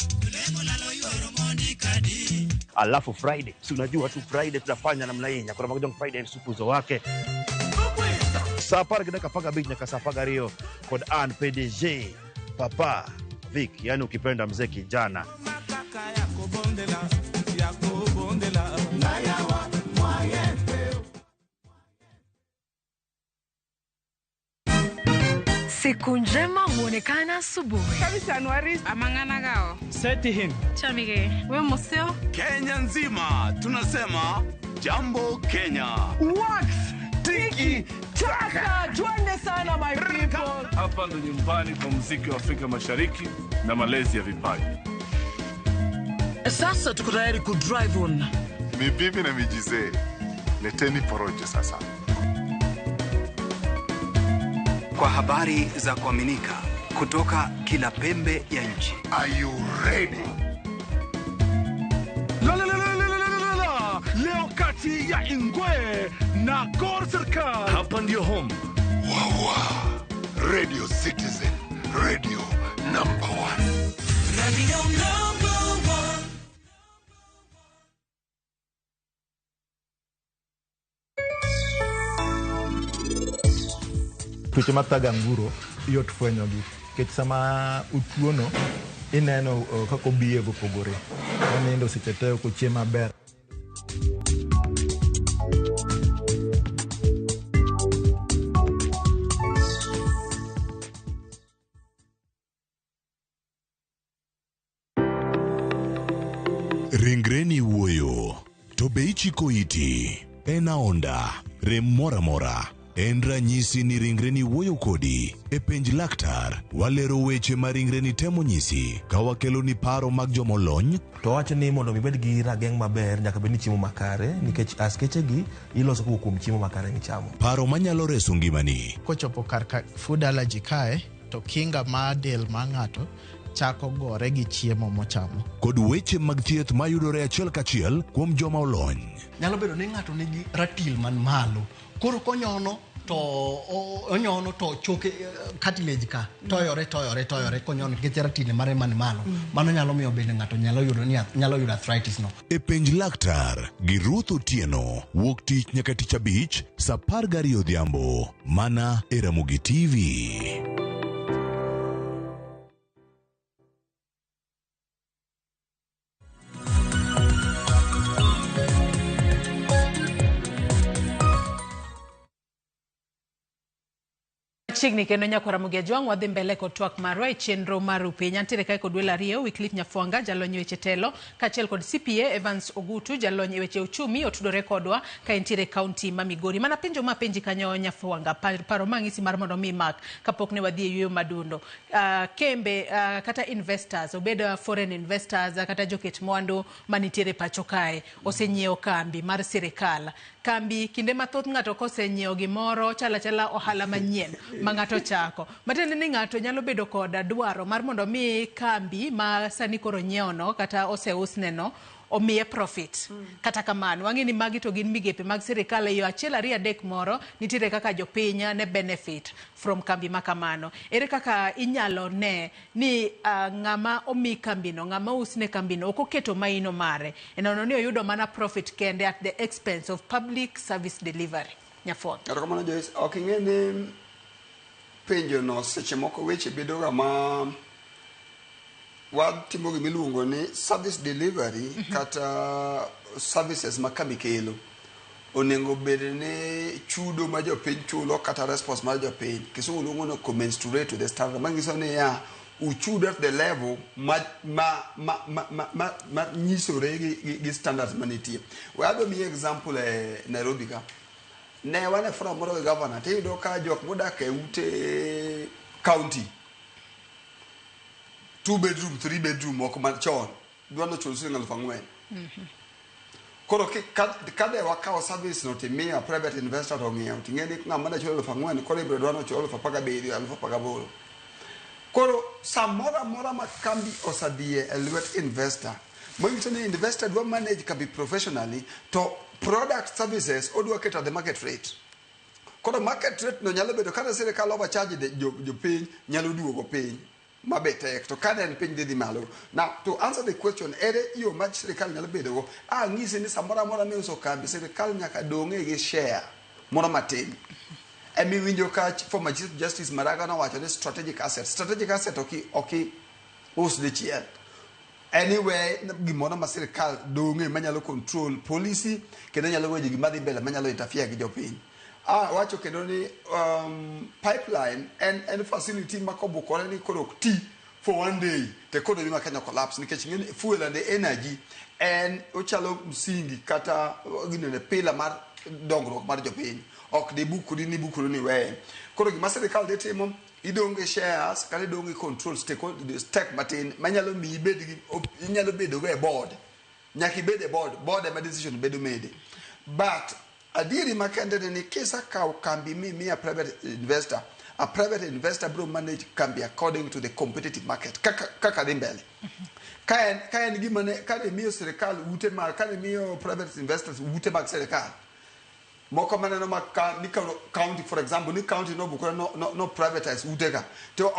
Alafu Friday, si unajua tu Friday tunafanya namna hii. Nyakoro moga jwang' Friday supuzo wake. Saa apar gi dakika apar gabich nyaka saa apar gariyo kod an PDG Papa Vic, yani ukipenda mzee kijana. Siku njema huonekana asubuhi. Chamige, we museo. Kenya nzima tunasema jambo Kenya. Wax tiki taka, twende sana my people. Hapa ndo nyumbani kwa muziki wa Afrika Mashariki na malezi ya vipaji. Sasa tuko tayari ku drive on. Ni bibi na mijizee. Leteni porojo sasa. Kwa habari za kuaminika kutoka kila pembe ya nchi. Are you ready? La la la la la la la la. Leo kati ya Ingwe na Gor Serikal. Hapa ndio home. Wawa. Radio Citizen. Radio number 1. Radio number 1. Tuoche mathago anguro yot fwenyogi nikech sama otuono ineno kaka obehave opogore. Onindo seche te, ok ochiem maber. Ringreni wuoyo, to be ichiko iti? En aonda, rem moro amora. En ranyisi ni ringreni wuoyo kodi. E penj laktar, walero weche ma ringreni temo nyisi ka wakelo ni paro mag jomolony. To wacho ni mondo ibed gi rageng' maber nyaka bed ni chiemo makare nikech askeche gi iloso kowuok kuom chiemo makare michamo. Paro manyalo reso ngimani. Kochopo kar ka food allergy kae to kinga mar del mar ng'ato chako gore gi chiemo mochamo. Kod weche mag thieth mayudore achiel kachiel kuom joma olony. Nyalo bedo ni ng'ato nigi ratil man malo, koro konyono to onyono to choke cartilage ka toyore toyore toyore konyono nikech ratil mare man malo. Mano nyalo miyo bende ng'ato nyalo yudo ni nyalo yudo arthritis no. E penj laktar gi Ruth Otieno wuok tich nyaka tich abich saa 12 odhiambo mana e Ramogi TV. Machiegni kendo nyakwar Ramogi Ajwang' wadhi mbele kod twak marwa e chenro mar Rupiny. Antiere kae kod welo ariyo, Wycliffe Nyafwanga, jalony e weche telo, kaachiel kod CPA Evans Ogutu, jalony e weche uchumi, otudore kodwa ka entiere e kaunti ma Migori. Mana penjo ma penji kanyo Nyafwanga, paro mang'isi mar mondo mi imak kapok ne wadhi e yueyo madundo. Kembe kata investors, obed foreign investors kata joket mwandu manitiere pacho kae, osenyiewo kambi mar sirikal. Kambi kinde mathoth ng'ato kosenyiewo gimoro chalo achala ohala manyien ma ng'ato chako. Matiende ni ng'ato nyalo bedo kod dwaro mar mondo mi kambi ma sani koro nyiewo no kata oseusne no omiye profit. Kata kamano, wang'e ni magi to gin migepe mag sirikal e yo achiel ariyo adek moro nitiere kaka jopiny ne benefit from kambi ma kamano. Ere kaka inyalo ne ni ng'ama omi kambino, ng'ama ousne kambino ok oketo maino mare e nono ni oyudo mana profit kende at the expense of public service delivery. Nyafwanga. Erokamano Joyce, ok ing'e ni penjo no seche moko weche bedo ga ma watimo gimiluongo ni service delivery kata services ma kambi kelo onego bed ni chudo ma jopiny chulo kata response mar jopiny kisungu luongo ni commensurate to the standard manyiso niya uchudo at the level ma nyisore gi standards manitie. We adwa miyi example e Nairobi ka ne wan e forum moro gi governor tiyudo ka jok modak e ute county two bedroom three bedroom moko machon dwa nochul siling 4,000. Koro ka de wakawo service no timiyo private investor to ng'iewo ting'e ni ng'ama ne chulo 4,000 koro ibiro dwa nochul 18,000 18,000. Koro samoro amora ma kambi osedhiye e lwet investor manyiso ni investor dwa manage kambi professionally to product services odwa keto at the market rate. Koro market rate no nyalo bedo kata sirikal overcharge jopiny nyalo duogo piny mabe tek to ka ne en piny dhi malo. Now to answer the question ere yo ma sirikal nyalo bedogo ang'isi ni samoro amora miuso kambi sirikal nyaka dong'e gi share moro matin. Emiwinjo ka former Chief Justice Maraga nowacho ni strategic asset. Strategic asset ok us dichiel. Anyway, gimoro ma sirikal dong'e manyalo control policy kendo nyalo weche gima dhi mbele manyalo interfere gi jopiny. Wacho kendo ni pipeline en facility ma kobukore ni koro ok ti for one day to economy ma Kenya collapse nikech ing'e ni fuel and energy en ochalo msingi kata ginene pillar mar dongruok mar jopiny. Ok dibukri ni bukri ni weye. Koro gima sirikal dhi timo idong' gi shares kata idong' gi control stake matin manyalo miyi ibed gi inyalo bedo go e board. Nyaka ibed e board, board ema decision bedo made. But adieri makende ni kisakawo kambi mimiya private investor, a private investor biro manage kambi according to the competitive market kaka dhi mbele. Ka en gima ne ka ne miyo sirikal ute mag ka ne miyo private investors ute mag sirikal moko maneno ma ka, ni county for example ni county nobukore no privatize ute ka to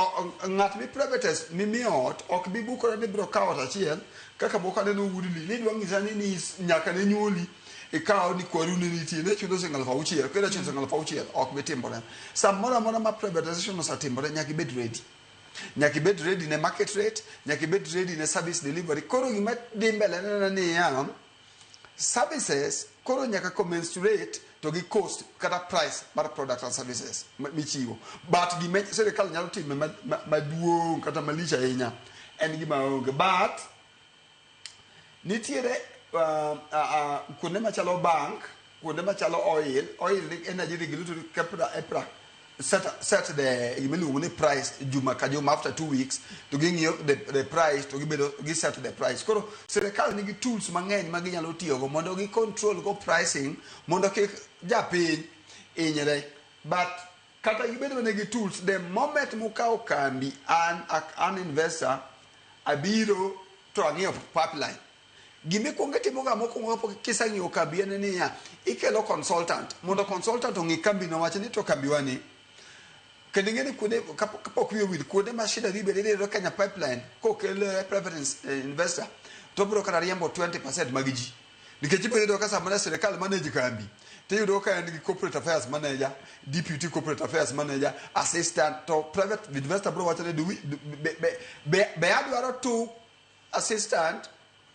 ng'at mi privatize mimiyo ot ok bi bukore ni biro kawo ot achiel kaka moko aneno Woodley ni dwa ng'isa ni nyaka ne nyuoli ikawo ni kwaru ne nitie ne chulo siling 6,000 kendo chulo siling 6,000 ok bi timore. Samoro amora ma privatization osetimore nyaka ibed ready. Nyaka ibed ready ne market rate, nyaka ibed ready ne service delivery. Koro gima dhi mbele neno niya services koro nyaka commensurate to gi cost kata price mar product and services michiwo. But gima sirikal nyalo timo maduong' kata malich ahinya en gima onge. But nitiere kuonde machalo bank, kuonde machalo oil ni energy regulatory KEPRA, EPRA set the gima iluongo ni price juma ka juma after 2 weeks to ging'iyo the price to gibedo gi set the price. Koro sirikal nigi tools mang'eny ma ginyalo tiyogo mondo gi control go pricing mondo kik japiny hinyre. But kata gibedo mana gi tools, the moment mukawo kambi an investor abiro to ang'iyo pipeline gimikwongo itimoga mokwongo kapok kiseng'iyo kambi en niya ikelo consultant mondo consultant ong'i kambi no wach ni to kambiwa ni kendo ing'e ni kuonde kapok wiyi owil kuonde ma shida dhi bede iyudo Kenya Pipeline kokel private investor to biro kata riembo 20% mag ji nikech ibiro yudo ka samoro sirikal manage kambi tiyudo ka en gi corporate affairs manager, deputy corporate affairs manager, assistant to private investor biro wacho ni do we, do, be adwaro two assistant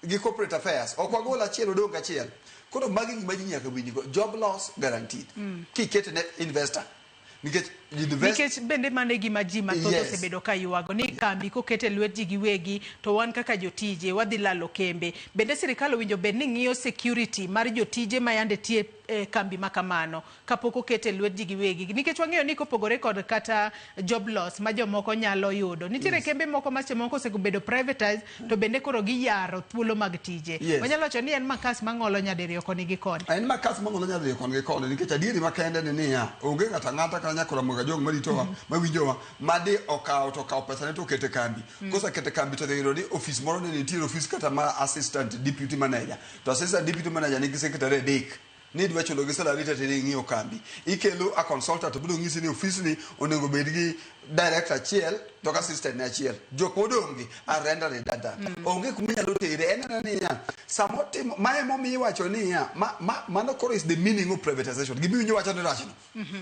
gi corporate affairs ok wagol achiel odong' achiel. Koro magi gima ji nyaka winjgo job loss guaranteed. Kikete ne investor nikech Nikech bende mano e gima ji mathoth osebedo ka ywago ni kambi koket e lwet ji giwegi to wan kaka jotije wadhi lalo kembe. Bende sirikal owinjo bed ni ng'iyo security mar jotije ma yande tiye e kambi ma kamano kapok oket e lwet ji giwegi. Nikech wang'eyo ni kopogore kod kata job loss ma jomoko nyalo yudo. Nitiere kembe moko ma seche moko osebedo privatized to bende koro giyaro thuolo mag tije. Wanyalo wacho ni en makas mang'olo nyadiriyo koni gi koni. En makas mang'olo nyadiriyo koni gi koni nikech adieri makende ni niya, onge ng'ato ang'ata kata nyakora Ramogi Ajwang' maritowa, mawinjowa, madi okawo to okawo pesane to oketo e kambi. Kosekete e kambi to odhi yudo ni ofis moro ne nitie ofis kata ma assistant deputy manager. To assistant deputy manager nigi secretary adek. Ni idwa chulo gi salary to ni ing'iyo kambi. Ikelo a consultant to biro nyisi ni ofisni onego bed gi director achiel to gi assistant ne achiel. Jok modong' gi are render redundant. Onge kuma inyalo tere. En anena niya, sama otimo, ma emomiyo iwacho niya, ma, ma, mano koro is the meaning of privatization. Gima iwinjo wacho ni rachno.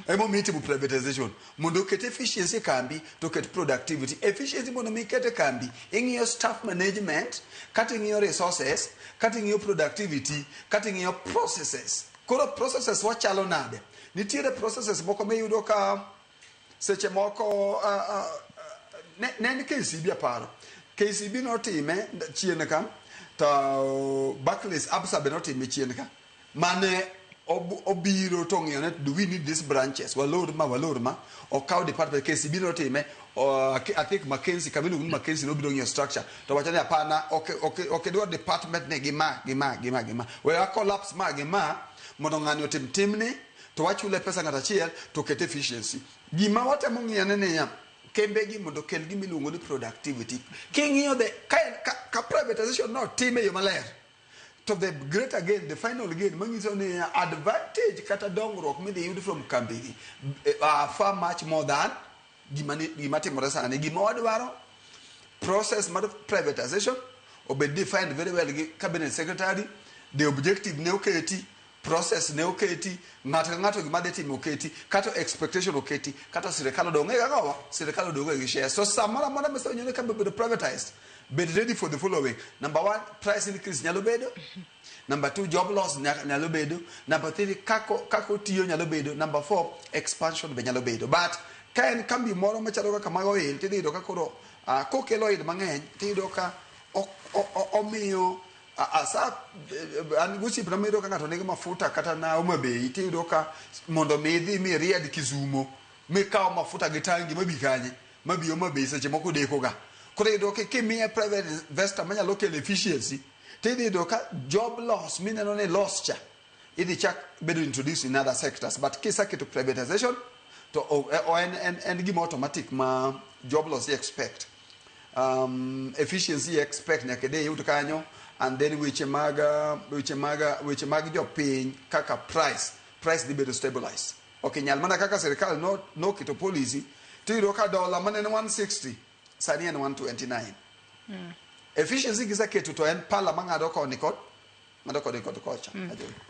Emomiyo itimo privatization. Mondo oket efficiency e kambi to oket productivity. Efficiency mondo mi iket e kambi, ing'iyo staff management, kata ing'iyo resources, kata ing'iyo productivity, kata ing'iyo processes. Koro processes wachalo nade? Nitiere processes moko miyudo ka seche moko ne, ne en KCB aparo. KCB notime chien ka to Barclays Absa be notime chien ka. Mane obiro to ong'iyo ni do we need these branches walor ma walor ma okaw department KCB notime I think Mackenzie kama iluongo ni Mackenzie nobiro ng'iyo structure to wacho ni hapana ok ok ok idwar department ni gi ma gi ma gi ma gi ma we wa collapse ma gi ma mondo ng'ani otim timni to wachule pesa ng'ato achiel to ket efficiency gima watemo ng'iyo ni niya kembe gi mondo okel gima iluongo ni productivity king'iyo the ka, ka, ka privatization notim e yo maler to the greater gain the final gain manyiso ni advantage kata dongruok midhi yud from kambigi are far much more than gima, ni, gima timore sani gima wadwaro process mar privatization obed defined very well gi cabinet secretary the objective ne oketi process ne oketi ng'ato ka ng'ato gima dhi timo oketi kata expectation oketi kata sirikal odong' e gang'owa sirikal odong' e gi shares so samoro amora misewinjo ni kambi obedo privatized bed ready for the following number one price increase nyalo bedo number two job loss nyalo bedo number three kako kako otiyo nyalo bedo number four expansion be nyalo bedo but ka en kambi moro machalo kaka mag oil tidhi yudo ka koro kokelo oil mang'eny tiyudo ka omiyo asa an gosiepna miyudo ka ng'ato nigi mafuta kata na Homa Bay tiyudo ka mondo mi idhi mi iried Kisumo mikaw mafuta gi tangi mabi kanye mabi Homa Bay seche moko deko ga koro iyudo ka kimiye private investor manyalo kelo efficiency tidhi yudo ka job loss mineno ni loss cha idhi chak bedo introduced in other sectors but kiseketo privatization to o, en, en, en gima automatic ma job loss i expect efficiency expect nyaka idhi iyud kanyo and then weche mag weche mag weche mag jopiny kaka price price dhi bedo stabilized ok inyal mana kaka sirikal noketo no policy tiyudo ka dola mane en 160 sani en 129 efficiency giseketo to en pala mang'ado koni kod ng'ado koni kod kocha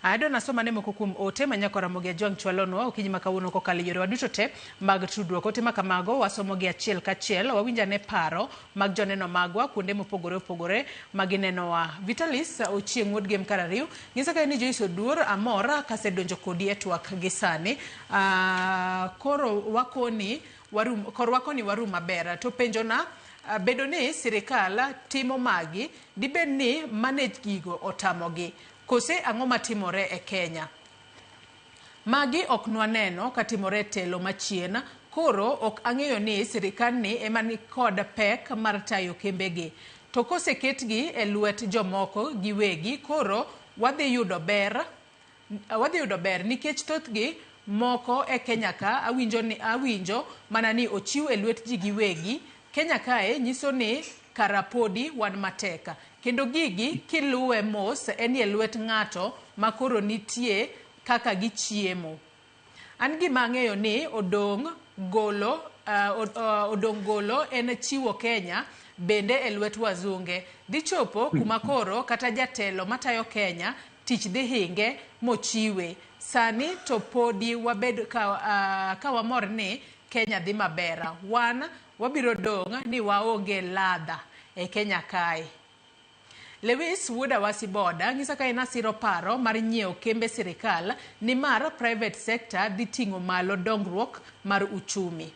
Adwa nasoma ne moko kuom ote ma nyako Ramogi Ajwang' chwalonwa okinyi ma kawuono kokalo e yorewa duto te mag tudruok. Ote ma kamago wasomo gi achiel kachiel, wawinj ane paro mag joneno magwa kuonde mopogore opogore ma ginenowa. Vitalis Ochieng' wuod Gem Karariw nyisa kae ni Joyce Oduor amor kasedonjo kodi e twak gi sani. Koro wakoni warum, kor wakoni warum maber. To penjona bedo ni sirikal timo magi dibed ni manage gigo otamogi kose ang'o matimore e Kenya? Magi ok nwaneno katimore e telo machien, koro ok ang'eyo ni sirikandni ema ni kod pek mar tayo kembegi. To koseketgi e lwet jomoko giwegi, koro wadhi yudo ber wadhi yudo ber nikech thothgi moko e Kenya ka awinjo, ni, awinjo mana ni ochiw e lwet ji giwegi. Kenya kae nyiso ni kara podi wan matek. Kendo gigi kiluwe mos en e lwet ng'ato ma koro nitie kaka gichiemo. An gima ang'eyo ni odong' golo odong' golo en chiwo Kenya bende e lwet wazunge. Dhi chopo kuma koro kata jatelo matayo Kenya tich dhi hinge mochiwe. Sani to podi wabed ka wamor ni Kenya dhi maber. Wan wabiro dong' ni waonge ladha e Kenya kae. Lewis wuod Awasi Boda ng'isa ka en asiro paro mar nyiewo kembe sirikal nimar private sector dhi ting'o malo dongruok mar uchumi.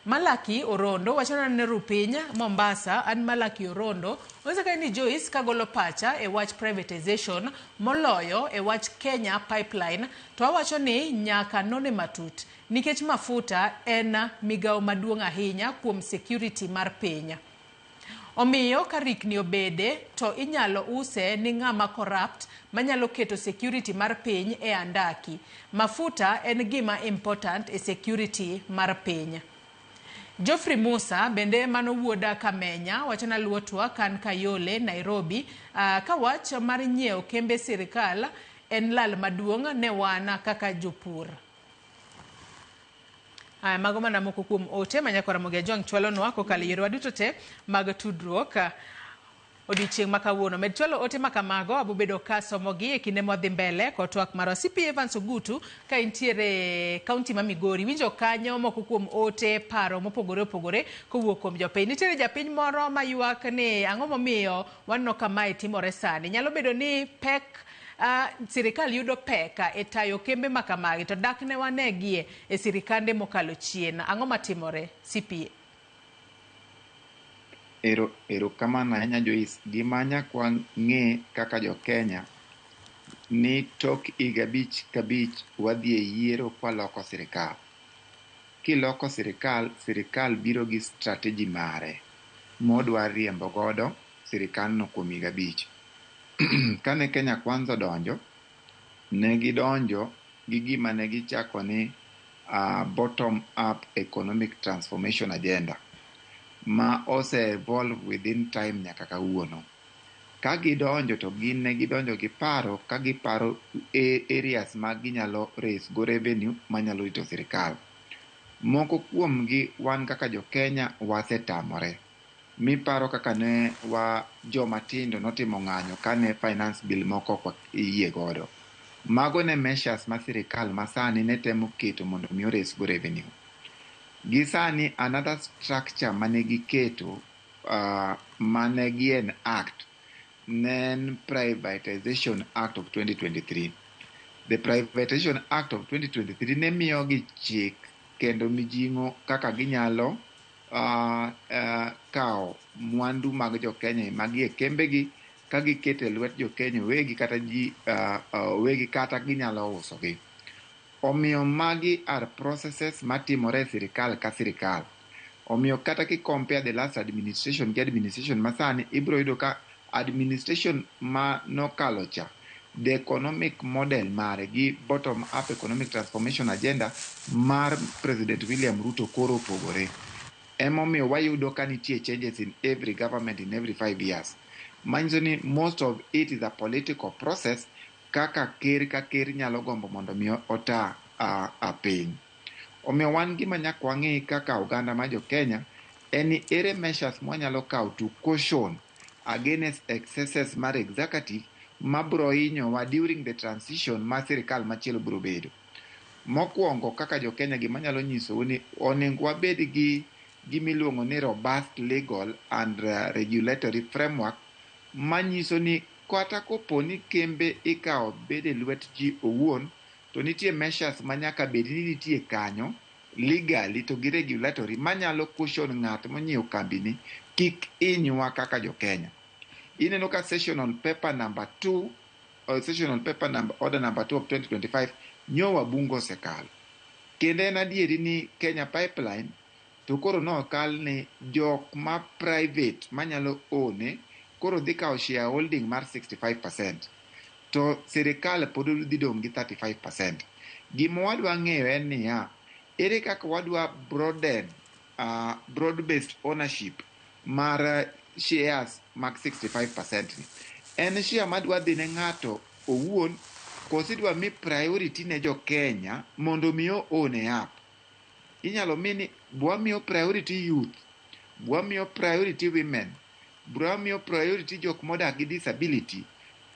Malaki Orondo wacho ni Rupiny Mombasa, an Malaki Orondo onyisa ka ni Joyce kagolo pacha e wach privatization moloyo e wach Kenya Pipeline to awacho ni nyaka none matut nikech mafuta en migawo maduong' ahinya kuom security mar piny. Omiyo ka rikni obede to inyalo use ni ng'ama corrupt manyalo keto security mar piny e andaki. Mafuta en gima important e security mar piny. Geoffrey Musa bende mano wuoda Kamenya wacho na luwo twak an Kayole Nairobi ka wach mar nyiewo kembe sirikal en lal maduong' ne wan kaka jopur. Aya, mago mana moko kuom ote ma nyakora Ramogi Ajwang' chwalonwa kokalo e yorewa duto te mag tudruok odiochieng' ma kawuono. Med chwalo ote ma kamago, abobedo ka somogi e kinde mwadhi mbele kod twak marwa. CP Evans Ogutu ka intiere kaunti ma Migori, winjo kanyo moko kuom ote paro mopogore opogore kowuok kuom jopiny. Nitiere japiny moro maywak ni ang'o momiyo waneno ka mae timore sani. Nyalo bedo ni pek sirikal yudo pek e tayo kembe ma kamagi to dak ne wanegie e sirikande mokalo chien. Ang'o matimore CPA? Erokamano ahinya Joyce. Gima nyaka wang'e kaka jo Kenya ni tok higa 5 ka 5 wadhi e yiero kwaloko sirikal. Kiloko sirikal, sirikal biro gi strategy mare modwa riembo godo sirikal no kuom higa 5. Kane Kenya Kwanza odonjo, ne gidonjo gi gima ne gichako ni bottom up economic transformation agenda ma ose evolve within time nyaka kawuono. Ka gidonjo to gin ne gidonjo gi paro ka giparo areas ma ginyalo raise go revenue manyalo rito sirikal. Moko kuomgi wan kaka jo Kenya wasetamore. Miparo kaka ne wa joma tindo notimo ng'anyo kane finance bill moko ok yie godo. Mago ne measures ma sirikal masani ne temo keto mondo mi ores go revenue. Gi sani another structure mane giketo mane gi enact ne en Privatization Act of 2023. The Privatization Act of 2023 ne miyogi chik kendo mijing'o kaka ginyalo kawo mwandu mag jo Kenya magi e kembegi ka giketo e lwet jo Kenya wegi kata ji wegi kata ginyalo usogi. Omiyo magi are processes matimore e sirikal ka sirikal. Omiyo kata ki compare the last administration gi administration masani, ibiro yudo ka administration ma nokalo cha, the economic model mare gi bottom up economic transformation agenda mar President William Ruto koro opogore. Emomiyo wayudo ka nitie changes in every government in every 5 years. Manyiso ni most of it is a political process kaka ker ka ker nyalo gombo mondo mi ota a piny. Omiyo wan gima nyaka wang'e kaka oganda ma jo Kenya en ni ere measures mwanyalo kawo to caution against excesses mar executive mabro hinyowa during the transition ma sirikal machielo biro bedo. Mokwongo kaka jo Kenya gima nyalo nyisou ni onego wabed gi gimiluongo ni robust legal and regulatory framework manyiso ni kata kopo ni kembe ikawo bed e lwet ji owuon to nitie measures manyaka bed ni nitie kanyo legally to gi regulatory manyalo caution ng'at monyiewo kambini kik hinywa kaka jo Kenya. Ineno ka sessional paper number 2 or sessional paper number order number 2 of 2025 nyo wabunge osekalo. Kendo en adieri ni Kenya Pipeline to koro nokal ni jok ma private manyalo one koro dhi kawo shareholding mar 65%. To sirikal pod dhi dong' gi 35%. Gima wadwa ng'eyo en niya, ere kaka wadwa broaden broad based ownership mar shares mag 65% ni. En share madwa dhi ne ng'ato owuon koso idwa mi priority ne jo Kenya mondo mi own up. Inyalo mi ni bwamiyo priority youth, bwamiyo priority women, bwamiyo priority jok modak gi disability,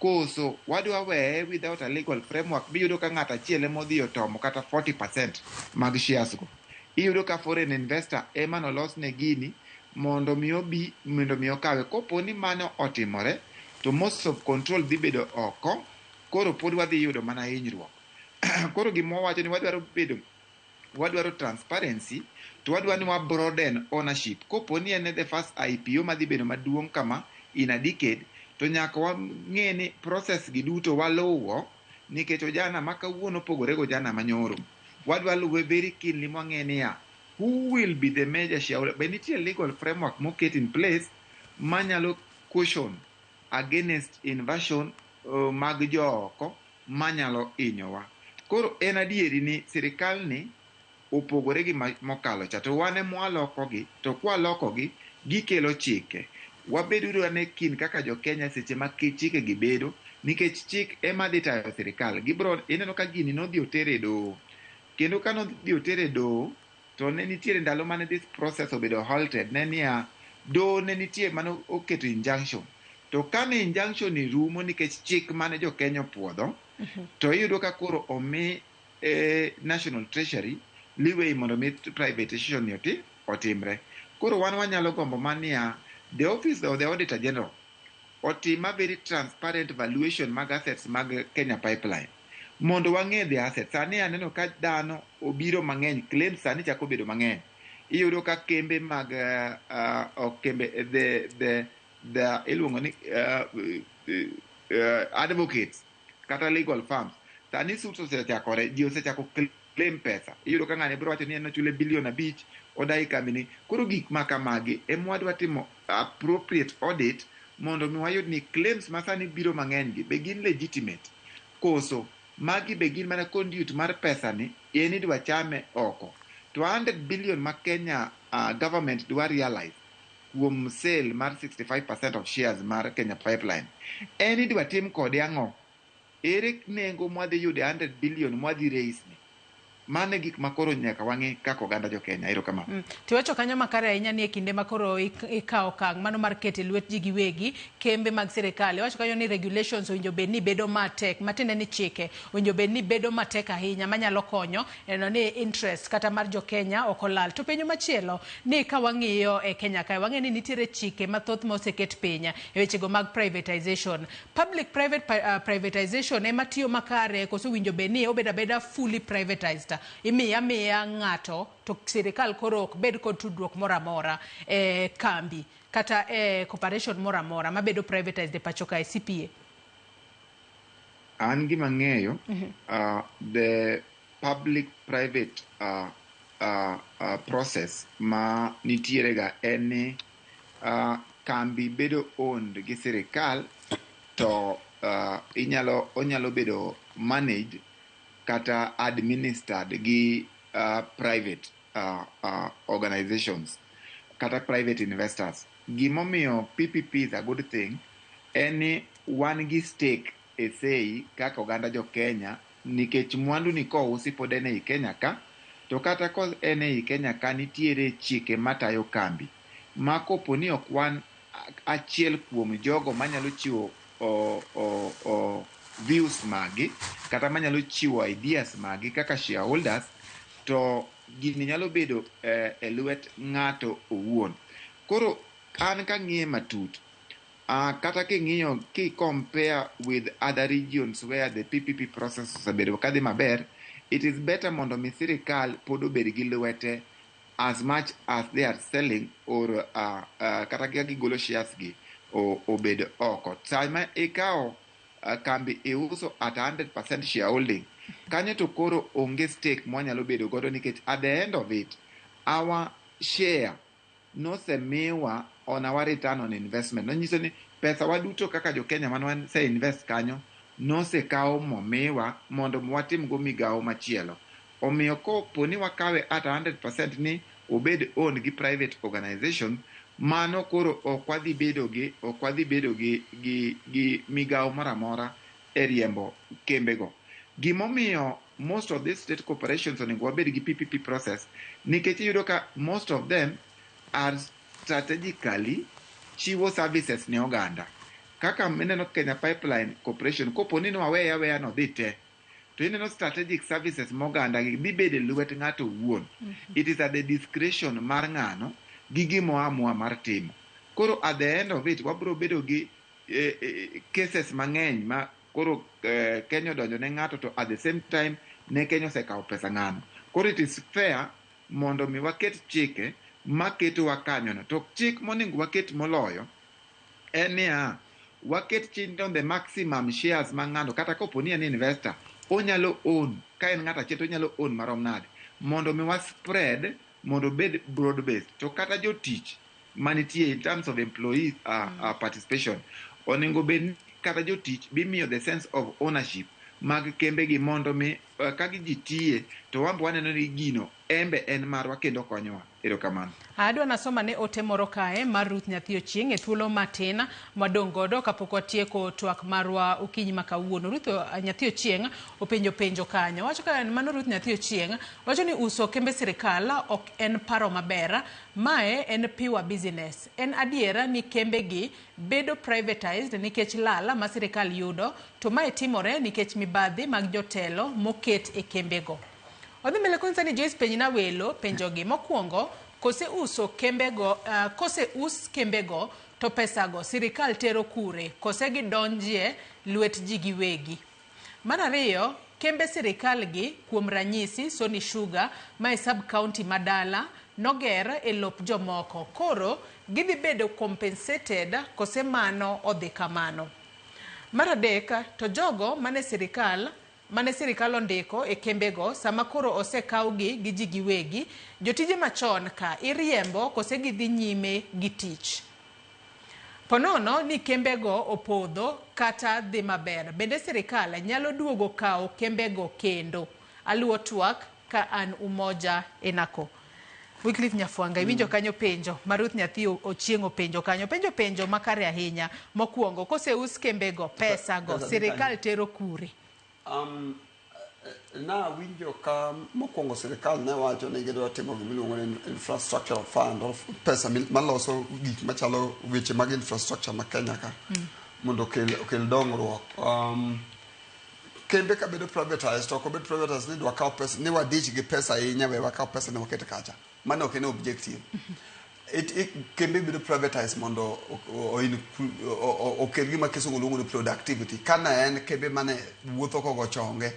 koso wadwa weye without a legal framework miyudo ka ng'ato achiel ema odhi otomo kata 40% mag shares go. Iyudo ka foreign investor ema nolos ne gini mondo mi obi mondo mi okawe. Kopo ni mano otimore, To most of control dhi bedo oko, koro pod wadhi yudo mana hinyruok. Koro gima wawacho ni wadwaro bedo, wadwaro transparency, to wadwaro ni wa broaden ownership. Kopo ni en the first IPO madhi bedo maduong' kama in a decade, to nyaka wang'e ni process gi duto waluwo, nikech ojana ma kawuono opogore gi ojana manyoro. Wadwa luwe very keenly mwang'e niya, who will be the major shareholder? Be nitie legal framework moket in place manyalo caution against invasion mag jooko manyalo hinyowa. Koro en adieri ni sirikal ni opogore gi mokalo cha, to wan ema walokogi, to kwalokogi gikelo chike. Wabeduru ane keen kaka jo Kenya seche ma chike gi bedo, nikech chik ema dhi tayo sirikal. Gibro ineno ka gini nodhi otere e doho, kendo ka nodhi otere e doho to ne nitiere ndalo mane this process obedo halted, ne niya doho ne nitie mane oketo injunction. To kane injunction ni rumo nikech chik mane jo Kenya opuodho, to iyudo ka koro omi National Treasury leeway mondo mi privatization ni otimre. Koro wan wanyalo gombo mania the office of the Auditor General otim a very transparent valuation mag assets mag Kenya Pipeline mondo wang'e the assets. Sani aneno ka dhano obiro mang'eny, claims sani chako bedo mang'eny. Iyudo ka kembe mag kembe the iluongo ni advocates kata legal firms, sani suits osechakore, ji osechako claim pesa. Iyudo ka ng'ani biro wacho ni en ochule bilion 5 odai kambini. Koro gik ma kamagi ema wadwa timo appropriate audit mondo mi wayud ni claims ma sani biro mang'eny gi be gin legitimate, koso magi be gin mana conduit mar pesa ni en idwa chame oko. To 100 billion ma Kenya government dwa realize kuom sale mar 65% of shares mar Kenya Pipeline, en idwa tim kode ang'o? Ere nengo mwadhi yude 100 billion mwadhi raise ni? Mano e gik ma koro nyaka wang'e kaka oganda jo Kenya. Erokamano. Tiwacho kanyo makare ahinya ni e kinde ma koro ikawo okang' mano mar keto e lwet ji giwegi kembe mag sirikal. Iwacho kanyo ni regulations owinjo bed ni bedo matek, matiende ni chike owinjo bed ni bedo matek ahinya manyalo konyo neno ni interest kata mar jo Kenya ok olal. To penjo machielo ni ka wang'iyo e Kenya kae, wang'eyo ni nitiere chike mathoth ma oseket piny e wechego mag privatization. Public private privatization ema tiyo makare koso owinjo bed ni obedo abeda fully privatized? Imiyo amiya ng'ato to sirikal koro ok bed kod tudruok moro amora e kambi kata e corporation moro amora mabedo privatized e pacho kae, CPA. An gima ng'eyo, the public private process ma nitiere ga en ni kambi bedo owned gi sirikal, to inyalo onyalo bedo managed kata administered gi private organizations kata private investors. Gimomiyo PPP is a good thing en ni wan gi stake e sei kaka oganda jo Kenya, nikech mwandu ni kousi pod en ei Kenya ka, to kata ko en ei Kenya ka nitiere chike matayo kambi ma kopo ni ok wan achiel kuom jogo manyalo chiwo o views magi kata manyalo chiwo ideas magi kaka shareholders, to gini nyalo bedo e lwet ng'ato owuon. Koro an kang'iye matut, kata king'iyo ki compare with other regions where the PPP process osebedo kadhi maber, it is better mondo mi sirikal pod obed gi lwete as much as they are selling or kata kaka gigolo shares gi obed oko. Sama ikawo kambi iuso at 100% shareholding, kanyo to koro onge stake mwanyalo bedo godo, nikech at the end of it our share nosemiwa on our return on investment. Nonyiso ni pesa wa duto kaka jo Kenya mane wase invest kanyo nosekaw momiwa mondo watim go migawo machielo. Omiyo kopo ni wakawe at 100% ni obed owned gi private organization, mano koro ok wadhi bedo gi migawo moro amora e riembo kembego. Gimomiyo most of these state corporations onego wabed gi PPP process, nikech iyudo ka most of them are strategically chiwo services ne oganda. Kaka mineno Kenya Pipeline Corporation, kopo ni nwaweye aweya nodhi te, to ineno strategic services moganda gi dhi bedo e lwet ng'ato owuon. It is at the discretion mar ng'ano gi gimo amua mar timo. Koro at the end of it wabiro bedo gi cases mang'eny ma koro Kenya odonjo ne ng'ato, to at the same time ne Kenya osekawo pesa ng'ano. Koro it is fair mondo mi waket chike maketowa kanyono. To chik monego waket moloyo en niya, waket chik on the maximum shares ma ng'ato, kata kopo ni en investor, onyalo own. Ka en ng'ato achiel, to onyalo own marom nade, mondo mi wa spread mondo obed broad based. To kata jotich manitie, in terms of employee participation, onego bed ni kata jotich bimiyo the sense of ownership mag kembegi, mondo mi ka ji tiye to wan be waneno ni gino embe en marwa kendo konyowa. Erokamano. Adwa nasoma ne ote moro kae mar Ruth Nyathi Ochieng' e thuolo matin mwadong' godo kapok watieko twak marwa okinyi ma kawuono. Ruth Nyathi Ochieng' openjo penjo kanyo. Wacho ka mano Ruth Nyathi Ochieng' wacho ni uso kembe sirikal ok en paro maber. Mae en pure business. En adiera ni kembe gi bedo privatized nikech lal ma sirikal yudo, to mae timore nikech mibadhi mag jotelo moket e kembego. Odhi mbele konyisa ni Joyce penjna welo penjogi. Mokwongo, kose uso kembego, kose us kembego to pesago sirikal tero kure, kose gidonjie lwet ji giwegi? Mar ariyo, kembe sirikal gi, kuom ranyisi Sony Sugar ma e sub county madala, noger e lop jomoko, koro gidhi bedo compensated kose mano odhi kamano? Mar adek, to jogo mane sirikal ondiko e kembego, sama koro osekawgi gi ji giwegi, jotije machon ka iriembo kose gidhi nyime gi tich? Ponono ni kembego opodho kata dhi maber, bende sirikal nyalo duogo kawo kembego kendo? Aluwo twak ka an Umoja Enako. Wycliffe Nyafwanga, iwinjo kanyo penjo ma Ruth Nyathi Ochieng' openjo kanyo. Penjo makare ahinya. Mokwongo, koseus kembego, pesago Pesa dhi sirikal kanye? tero kure? Nawinjo ka mokwongo sirikal ne wacho ni gidwa timo gimiluongo ni infrastructure fund or pesa maloso gik machalo weche mag infrastructure ma Kenya ka mondo okel dongruok. Kembe ka bedo privatized, to ok obed privatized ni dwa kaw pesa ni wadich gi pesa ahinya, we wakaw pesa ni waket kacha. Mano ok en objective. Kembe bedo privatized mondo okel gima kisungu luongo ni productivity. Kana en kembe mane wuotho kogo chonge,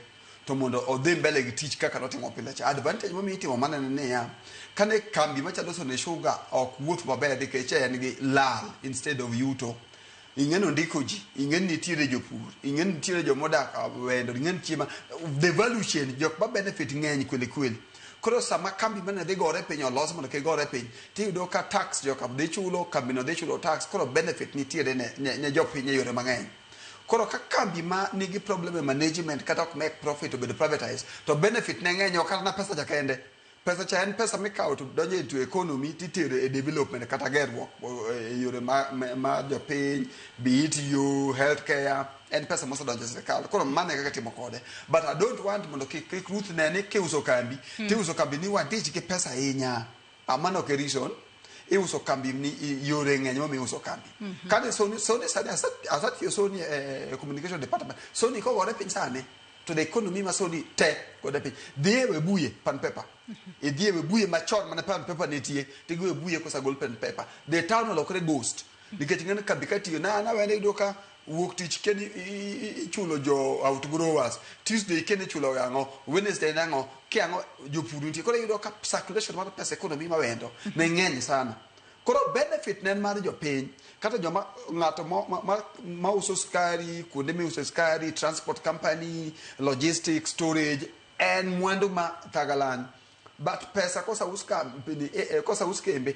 to mondo odhi mbele gi tich kaka notimo pile cha. Advantage momiyo itimo mano en niya, kane kambi machalo Sony Sugar ok wuoth maber nikech en gi lal instead of yuto, ing'e ni ondiko ji, ing'e ni nitiere jopur, ing'e ni nitiere jomodak wendo, ing'e ni nitie the value chain, jok ma benefit ng'eny kweli kweli. Koro sama kambi mane dhi gore piny olos mondo kik gore piny, tiyudo ka tax joka dhi chulo, kambino dhi chulo tax, koro benefit nitiere ne jopiny e yore mang'eny. Koro ka kambi ma nigi problem e management kata ok make profit obedo privatized, to benefit ne ng'eny, ok kata na pesa cha kende. Pesa cha en pesa mikawo to donjo into economy, titero e development kata gerruok e yore ma jopiny, be it yo healthcare, en pesa mosedonjo e sirikal. Koro mano e kaka itimo kode. But I don't want mondo kik Ruth ne ni kiuso kambi, tiuso kambi ni wadich gi pesa ahinya. Ah, mano ok e reason. Iuso kambi ni yore ng'eny momiyo iuso kambi. Kane Sony sani asatiyo Sony e communication department. Sony kogore piny sani, to the economy ma Sony te gore piny. Dhi e Webuye pan paper. Idhi e Webuye machon mane pan paper nitie, tigo Webuye kosegol pen paper. The town olokore ghost. Nikech ng'en kambi katiyo na wende iyudo ka wuok tich keni ichulo jo outgrowers. Tuesday keni ichulo ang'o, Wednesday nang'o, kiang'o jopur nitie. Koro iyudo ka circulation mar pesa economy mawendo ne ng'eny sana. Koro benefit ne en mar jopiny, kata joma ng'ato ma uso sukari, kuonde miuse sukari, transport company, logistics, storage, en mwandu ma thagalan. But pesa koseus company, koseus kembe,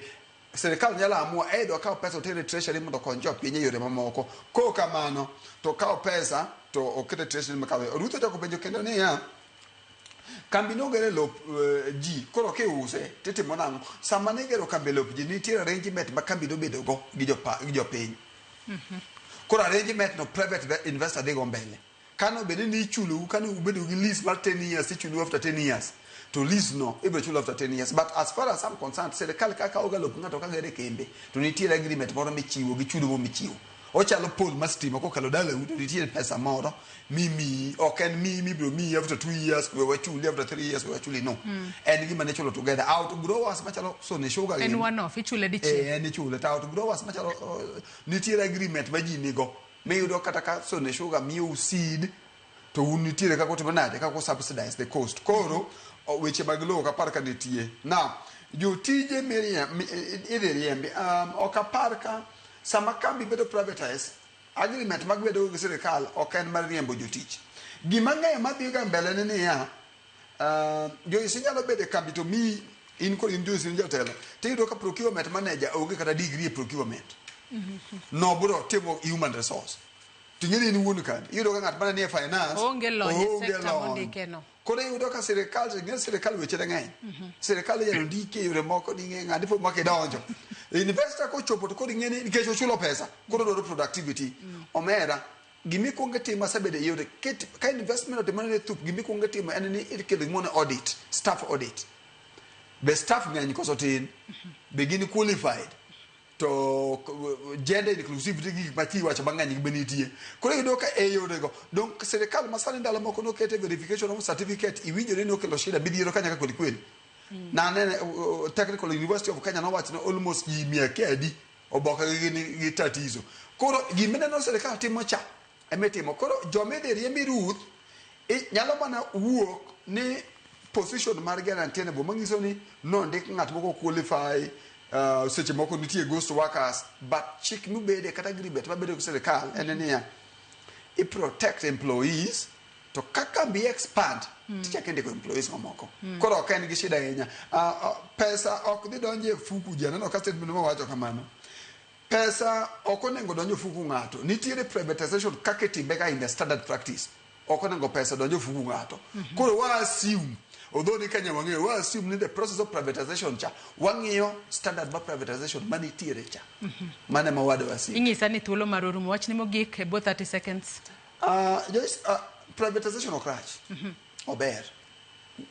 sirikal nyalo amua either okaw pesa oter e treasury mondo okony jopiny e yore mamoko. Kok kamano, to okaw pesa to oket e treasury makawe. Ruth ochako penjo kendo niya, kambi noger e lop ji, koro kiuse titimo nang'o? Sama nigero kambi e lop ji, nitie arrangement ma kambi nobedo go gi jopiny. Koro arrangement no private investor dhi go mbele. Kano bed ni ichulou, kane ubedo gi lease mar 10 years, ichulou after 10 years, to lease no ibiro chulo after 10 years. But as far as I'm concerned, sirikal kaka kawoga lop ng'ato kagere kembe, to nitiere agreement moro michiwo gi chudo moro michiwo. Ochalo pole mar stima kokalo dalau to nitie pesa moro mimiyi, ok en miyi mibiro miyi after 2 years we wachuli, after 3 years we wachuli, no. En gima ne chulo together. Outgrowers machalo Sony Sugar En gini. one off, ichule dichiel. Eh, en ichule. To outgrowers machalo nitiere agreement ma ji nigo. Miyudo kata ka Sony Sugar miyou seed to un nitiere kaka utimo nade kaka u subsidize the cost. Koro weche mag lowo ok apar ka nitie. Now, jotije idhi riembi ok apar ka sama kambi bedo privatized, agreement mag bedo gi sirikal ok en mar riembo jotich. Gima ng'eyo madhi ga mbele ni niya, Joyce inyalo bedo e kambi to miyi in koro in Joyce in jatelo tiyudo ka procurement manager onge kata degree e procurement. Nobro timo human resource. Ting'e ni in wuon kambi. Iyudo ka ng'at mane nie finance Oonge lony e oonge sector lony. mondike no. Koro iyudo ka sirikal, ing'e sirikal weche ne ng'eny. Sirikal inyalo ndiki e yore moko ni ing'e ng'ani po ma kidonjo. Investor kochopo to koro ing'e ni nikech ochulo pesa, koro odwaro productivity. Omera, gima ikuongo itimo asebedo e yore, ket, ka investment otimore ne thup, gima ikuongo itimo en ni ikelo gimoro ni audit, staff audit. Be staff ng'eny koso tin? Be gin qualified? To gender inclusivity gi gik ma chi wacho mang'eny be nitie. Koro iyudo ka e yorego, dong sirikal masani ndalo moko nokete verification of certificate, iwinjo ni nokelo shida midhiero ka nyaka kweli kweli. Nanene Technical University of Kenya nowacho ni almost ji mia kia adi oboke gi gin gi tatizo. Koro gima ineno sirikal timo cha ema itimo. Koro joma idhi riembi Ruth nyalo mana wuok ni position margi untenable manyiso ni nondik ng'at moko qualify seche moko nitie ghost workers but chik mibede kata agreement mabedo gi sirikal en niya i protect employees to ka kambi expand tichako indiko employees mamoko. Koro ok en gi shida ahinya. Pesa ok dhi donjo e fuku ji aneno ka statement mawacho kamano pesa ok onego donjo e fuku ng'ato nitiere privatization kaka itime ga in the standard practice ok onego pesa donjo e fuku ng'ato. Koro wa assume although ni Kenya wang'eyo wa assume ni the process of privatization cha wang'iyo standard mar privatization manitiere cha mano ema wadwa assume. Inyisa ni thuolo mar orumo wachni mogik e bwo 30 seconds. Joyce, privatization ok rach. Ober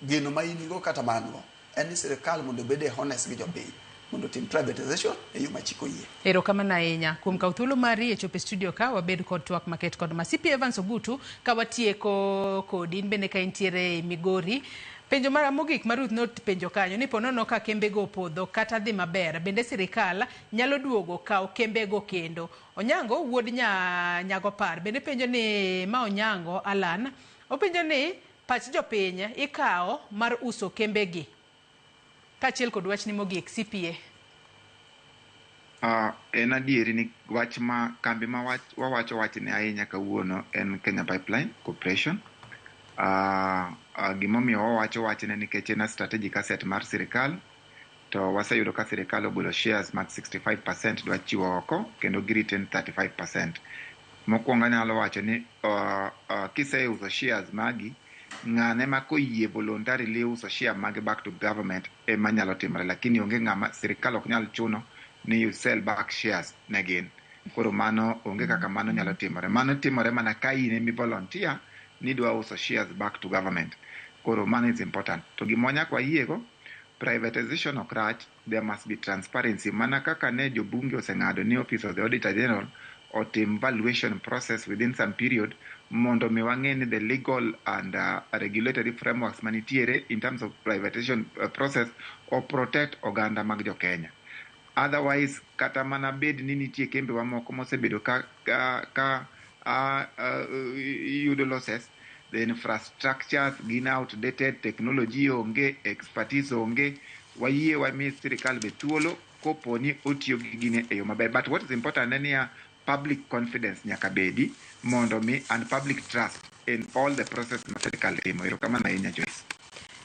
geno ma in go kata man go en ni sirikal mondo obed honest gi jopiny mondo otim privatization e yo ma chik oyie. Erokamano ahinya kuom kawo thuolo mari e chopo e studio ka wabed kod twak maket kod ma CP Evans Ogutu ka watieko kodi in bende ka intiere e Migori. Penjo mara mogik ma Ruth nopenjo kanyo ni ponono ka kembego opodho kata dhi maber bende sirikal nyalo duogo kawo kembego kendo. Onyango wuod Nyagopar bende penjo ni ma Onyango Alan openjo ni pach jopiny ikawo mar uso kembegi kaachiel kod wachni mogik CPA. En adieri ni wach ma kambi ma wach, wawacho wachne ahinya kawuono en Kenya Pipeline Corporation. Gimomiyo wawacho wachne nikech en a strategic asset mar sirikal to waseyudo ka sirikal ogolo shares mag 65% dwa chiwo oko kendo gi retain 35%. Mokwongo anyalo wacho ni kiseuso shares magi ng'ane ma koyie voluntarily uso share mage back to government ema nyalo timore lakini onge ng'ama sirikal ok nyal chuno ni you sell back shares ne gin koro mano onge kaka mano nyalo timore mano timore mana ka in emi volunteer ni idwa uso shares back to government koro mano is important to gima nyaka wayiego privatization ok rach there must be transparency mana kaka ne jobunge oseng'ado ni office of the auditor general otim valuation process within some period mondo mi wang'e ni the legal and regulatory frameworks manitiere in terms of privatization process o protect oganda mag jo Kenya otherwise kata mana bed ni nitie kembe moko mosebedo ka yudo losses the infrastructures gin outdated technology onge expertise onge wayie wami sirikal be thuolo kopo ni otiyo gi gine e yo maber but what is important en niya public confidence nyaka bedi mondo mi and public trust in all the process ma sirikal timo erokamano ahinya Joyce.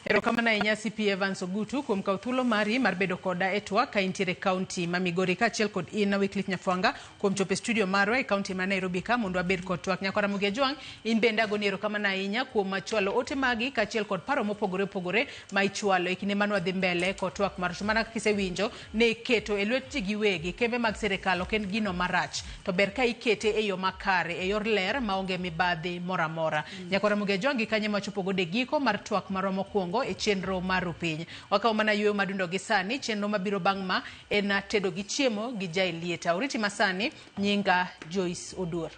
Erokamano ahinya CP Evans Ogutu kuom kawo thuolo mari mar bedo koda e twak ka intiere e kaunti ma Migori kaachiel kod in Wycliffe Nyafwanga kuom chopo e studio marwa e kaunti ma Nairobi ka mondo wabed kod twak. Nyakora Ramogi Ajwang' in bende agoni erokamano ahinya kuom chwalo ote magi kaachiel kod paro mopogore opogore ma ichwalo e kinde mane wadhi mbele kod twak mar to mana kaka isewinjo ni keto e lwet ji giwegi kembe mag sirikal ok en gino marach to ber ka ikete e yo makare e yor ler maonge mibadhi moro amora. Nyakora Ramogi Ajwang' gi kanyo ema wachopo godo e giko mar twak marwa mokwongo. mokwongo e chenro mar Rupiny. Wakawo mana yueyo madundo gi sani, chenro mabiro bang' ma en tedo gi chiemo gi Jaelieta. Oriti masani, nyinga Joyce Oduor.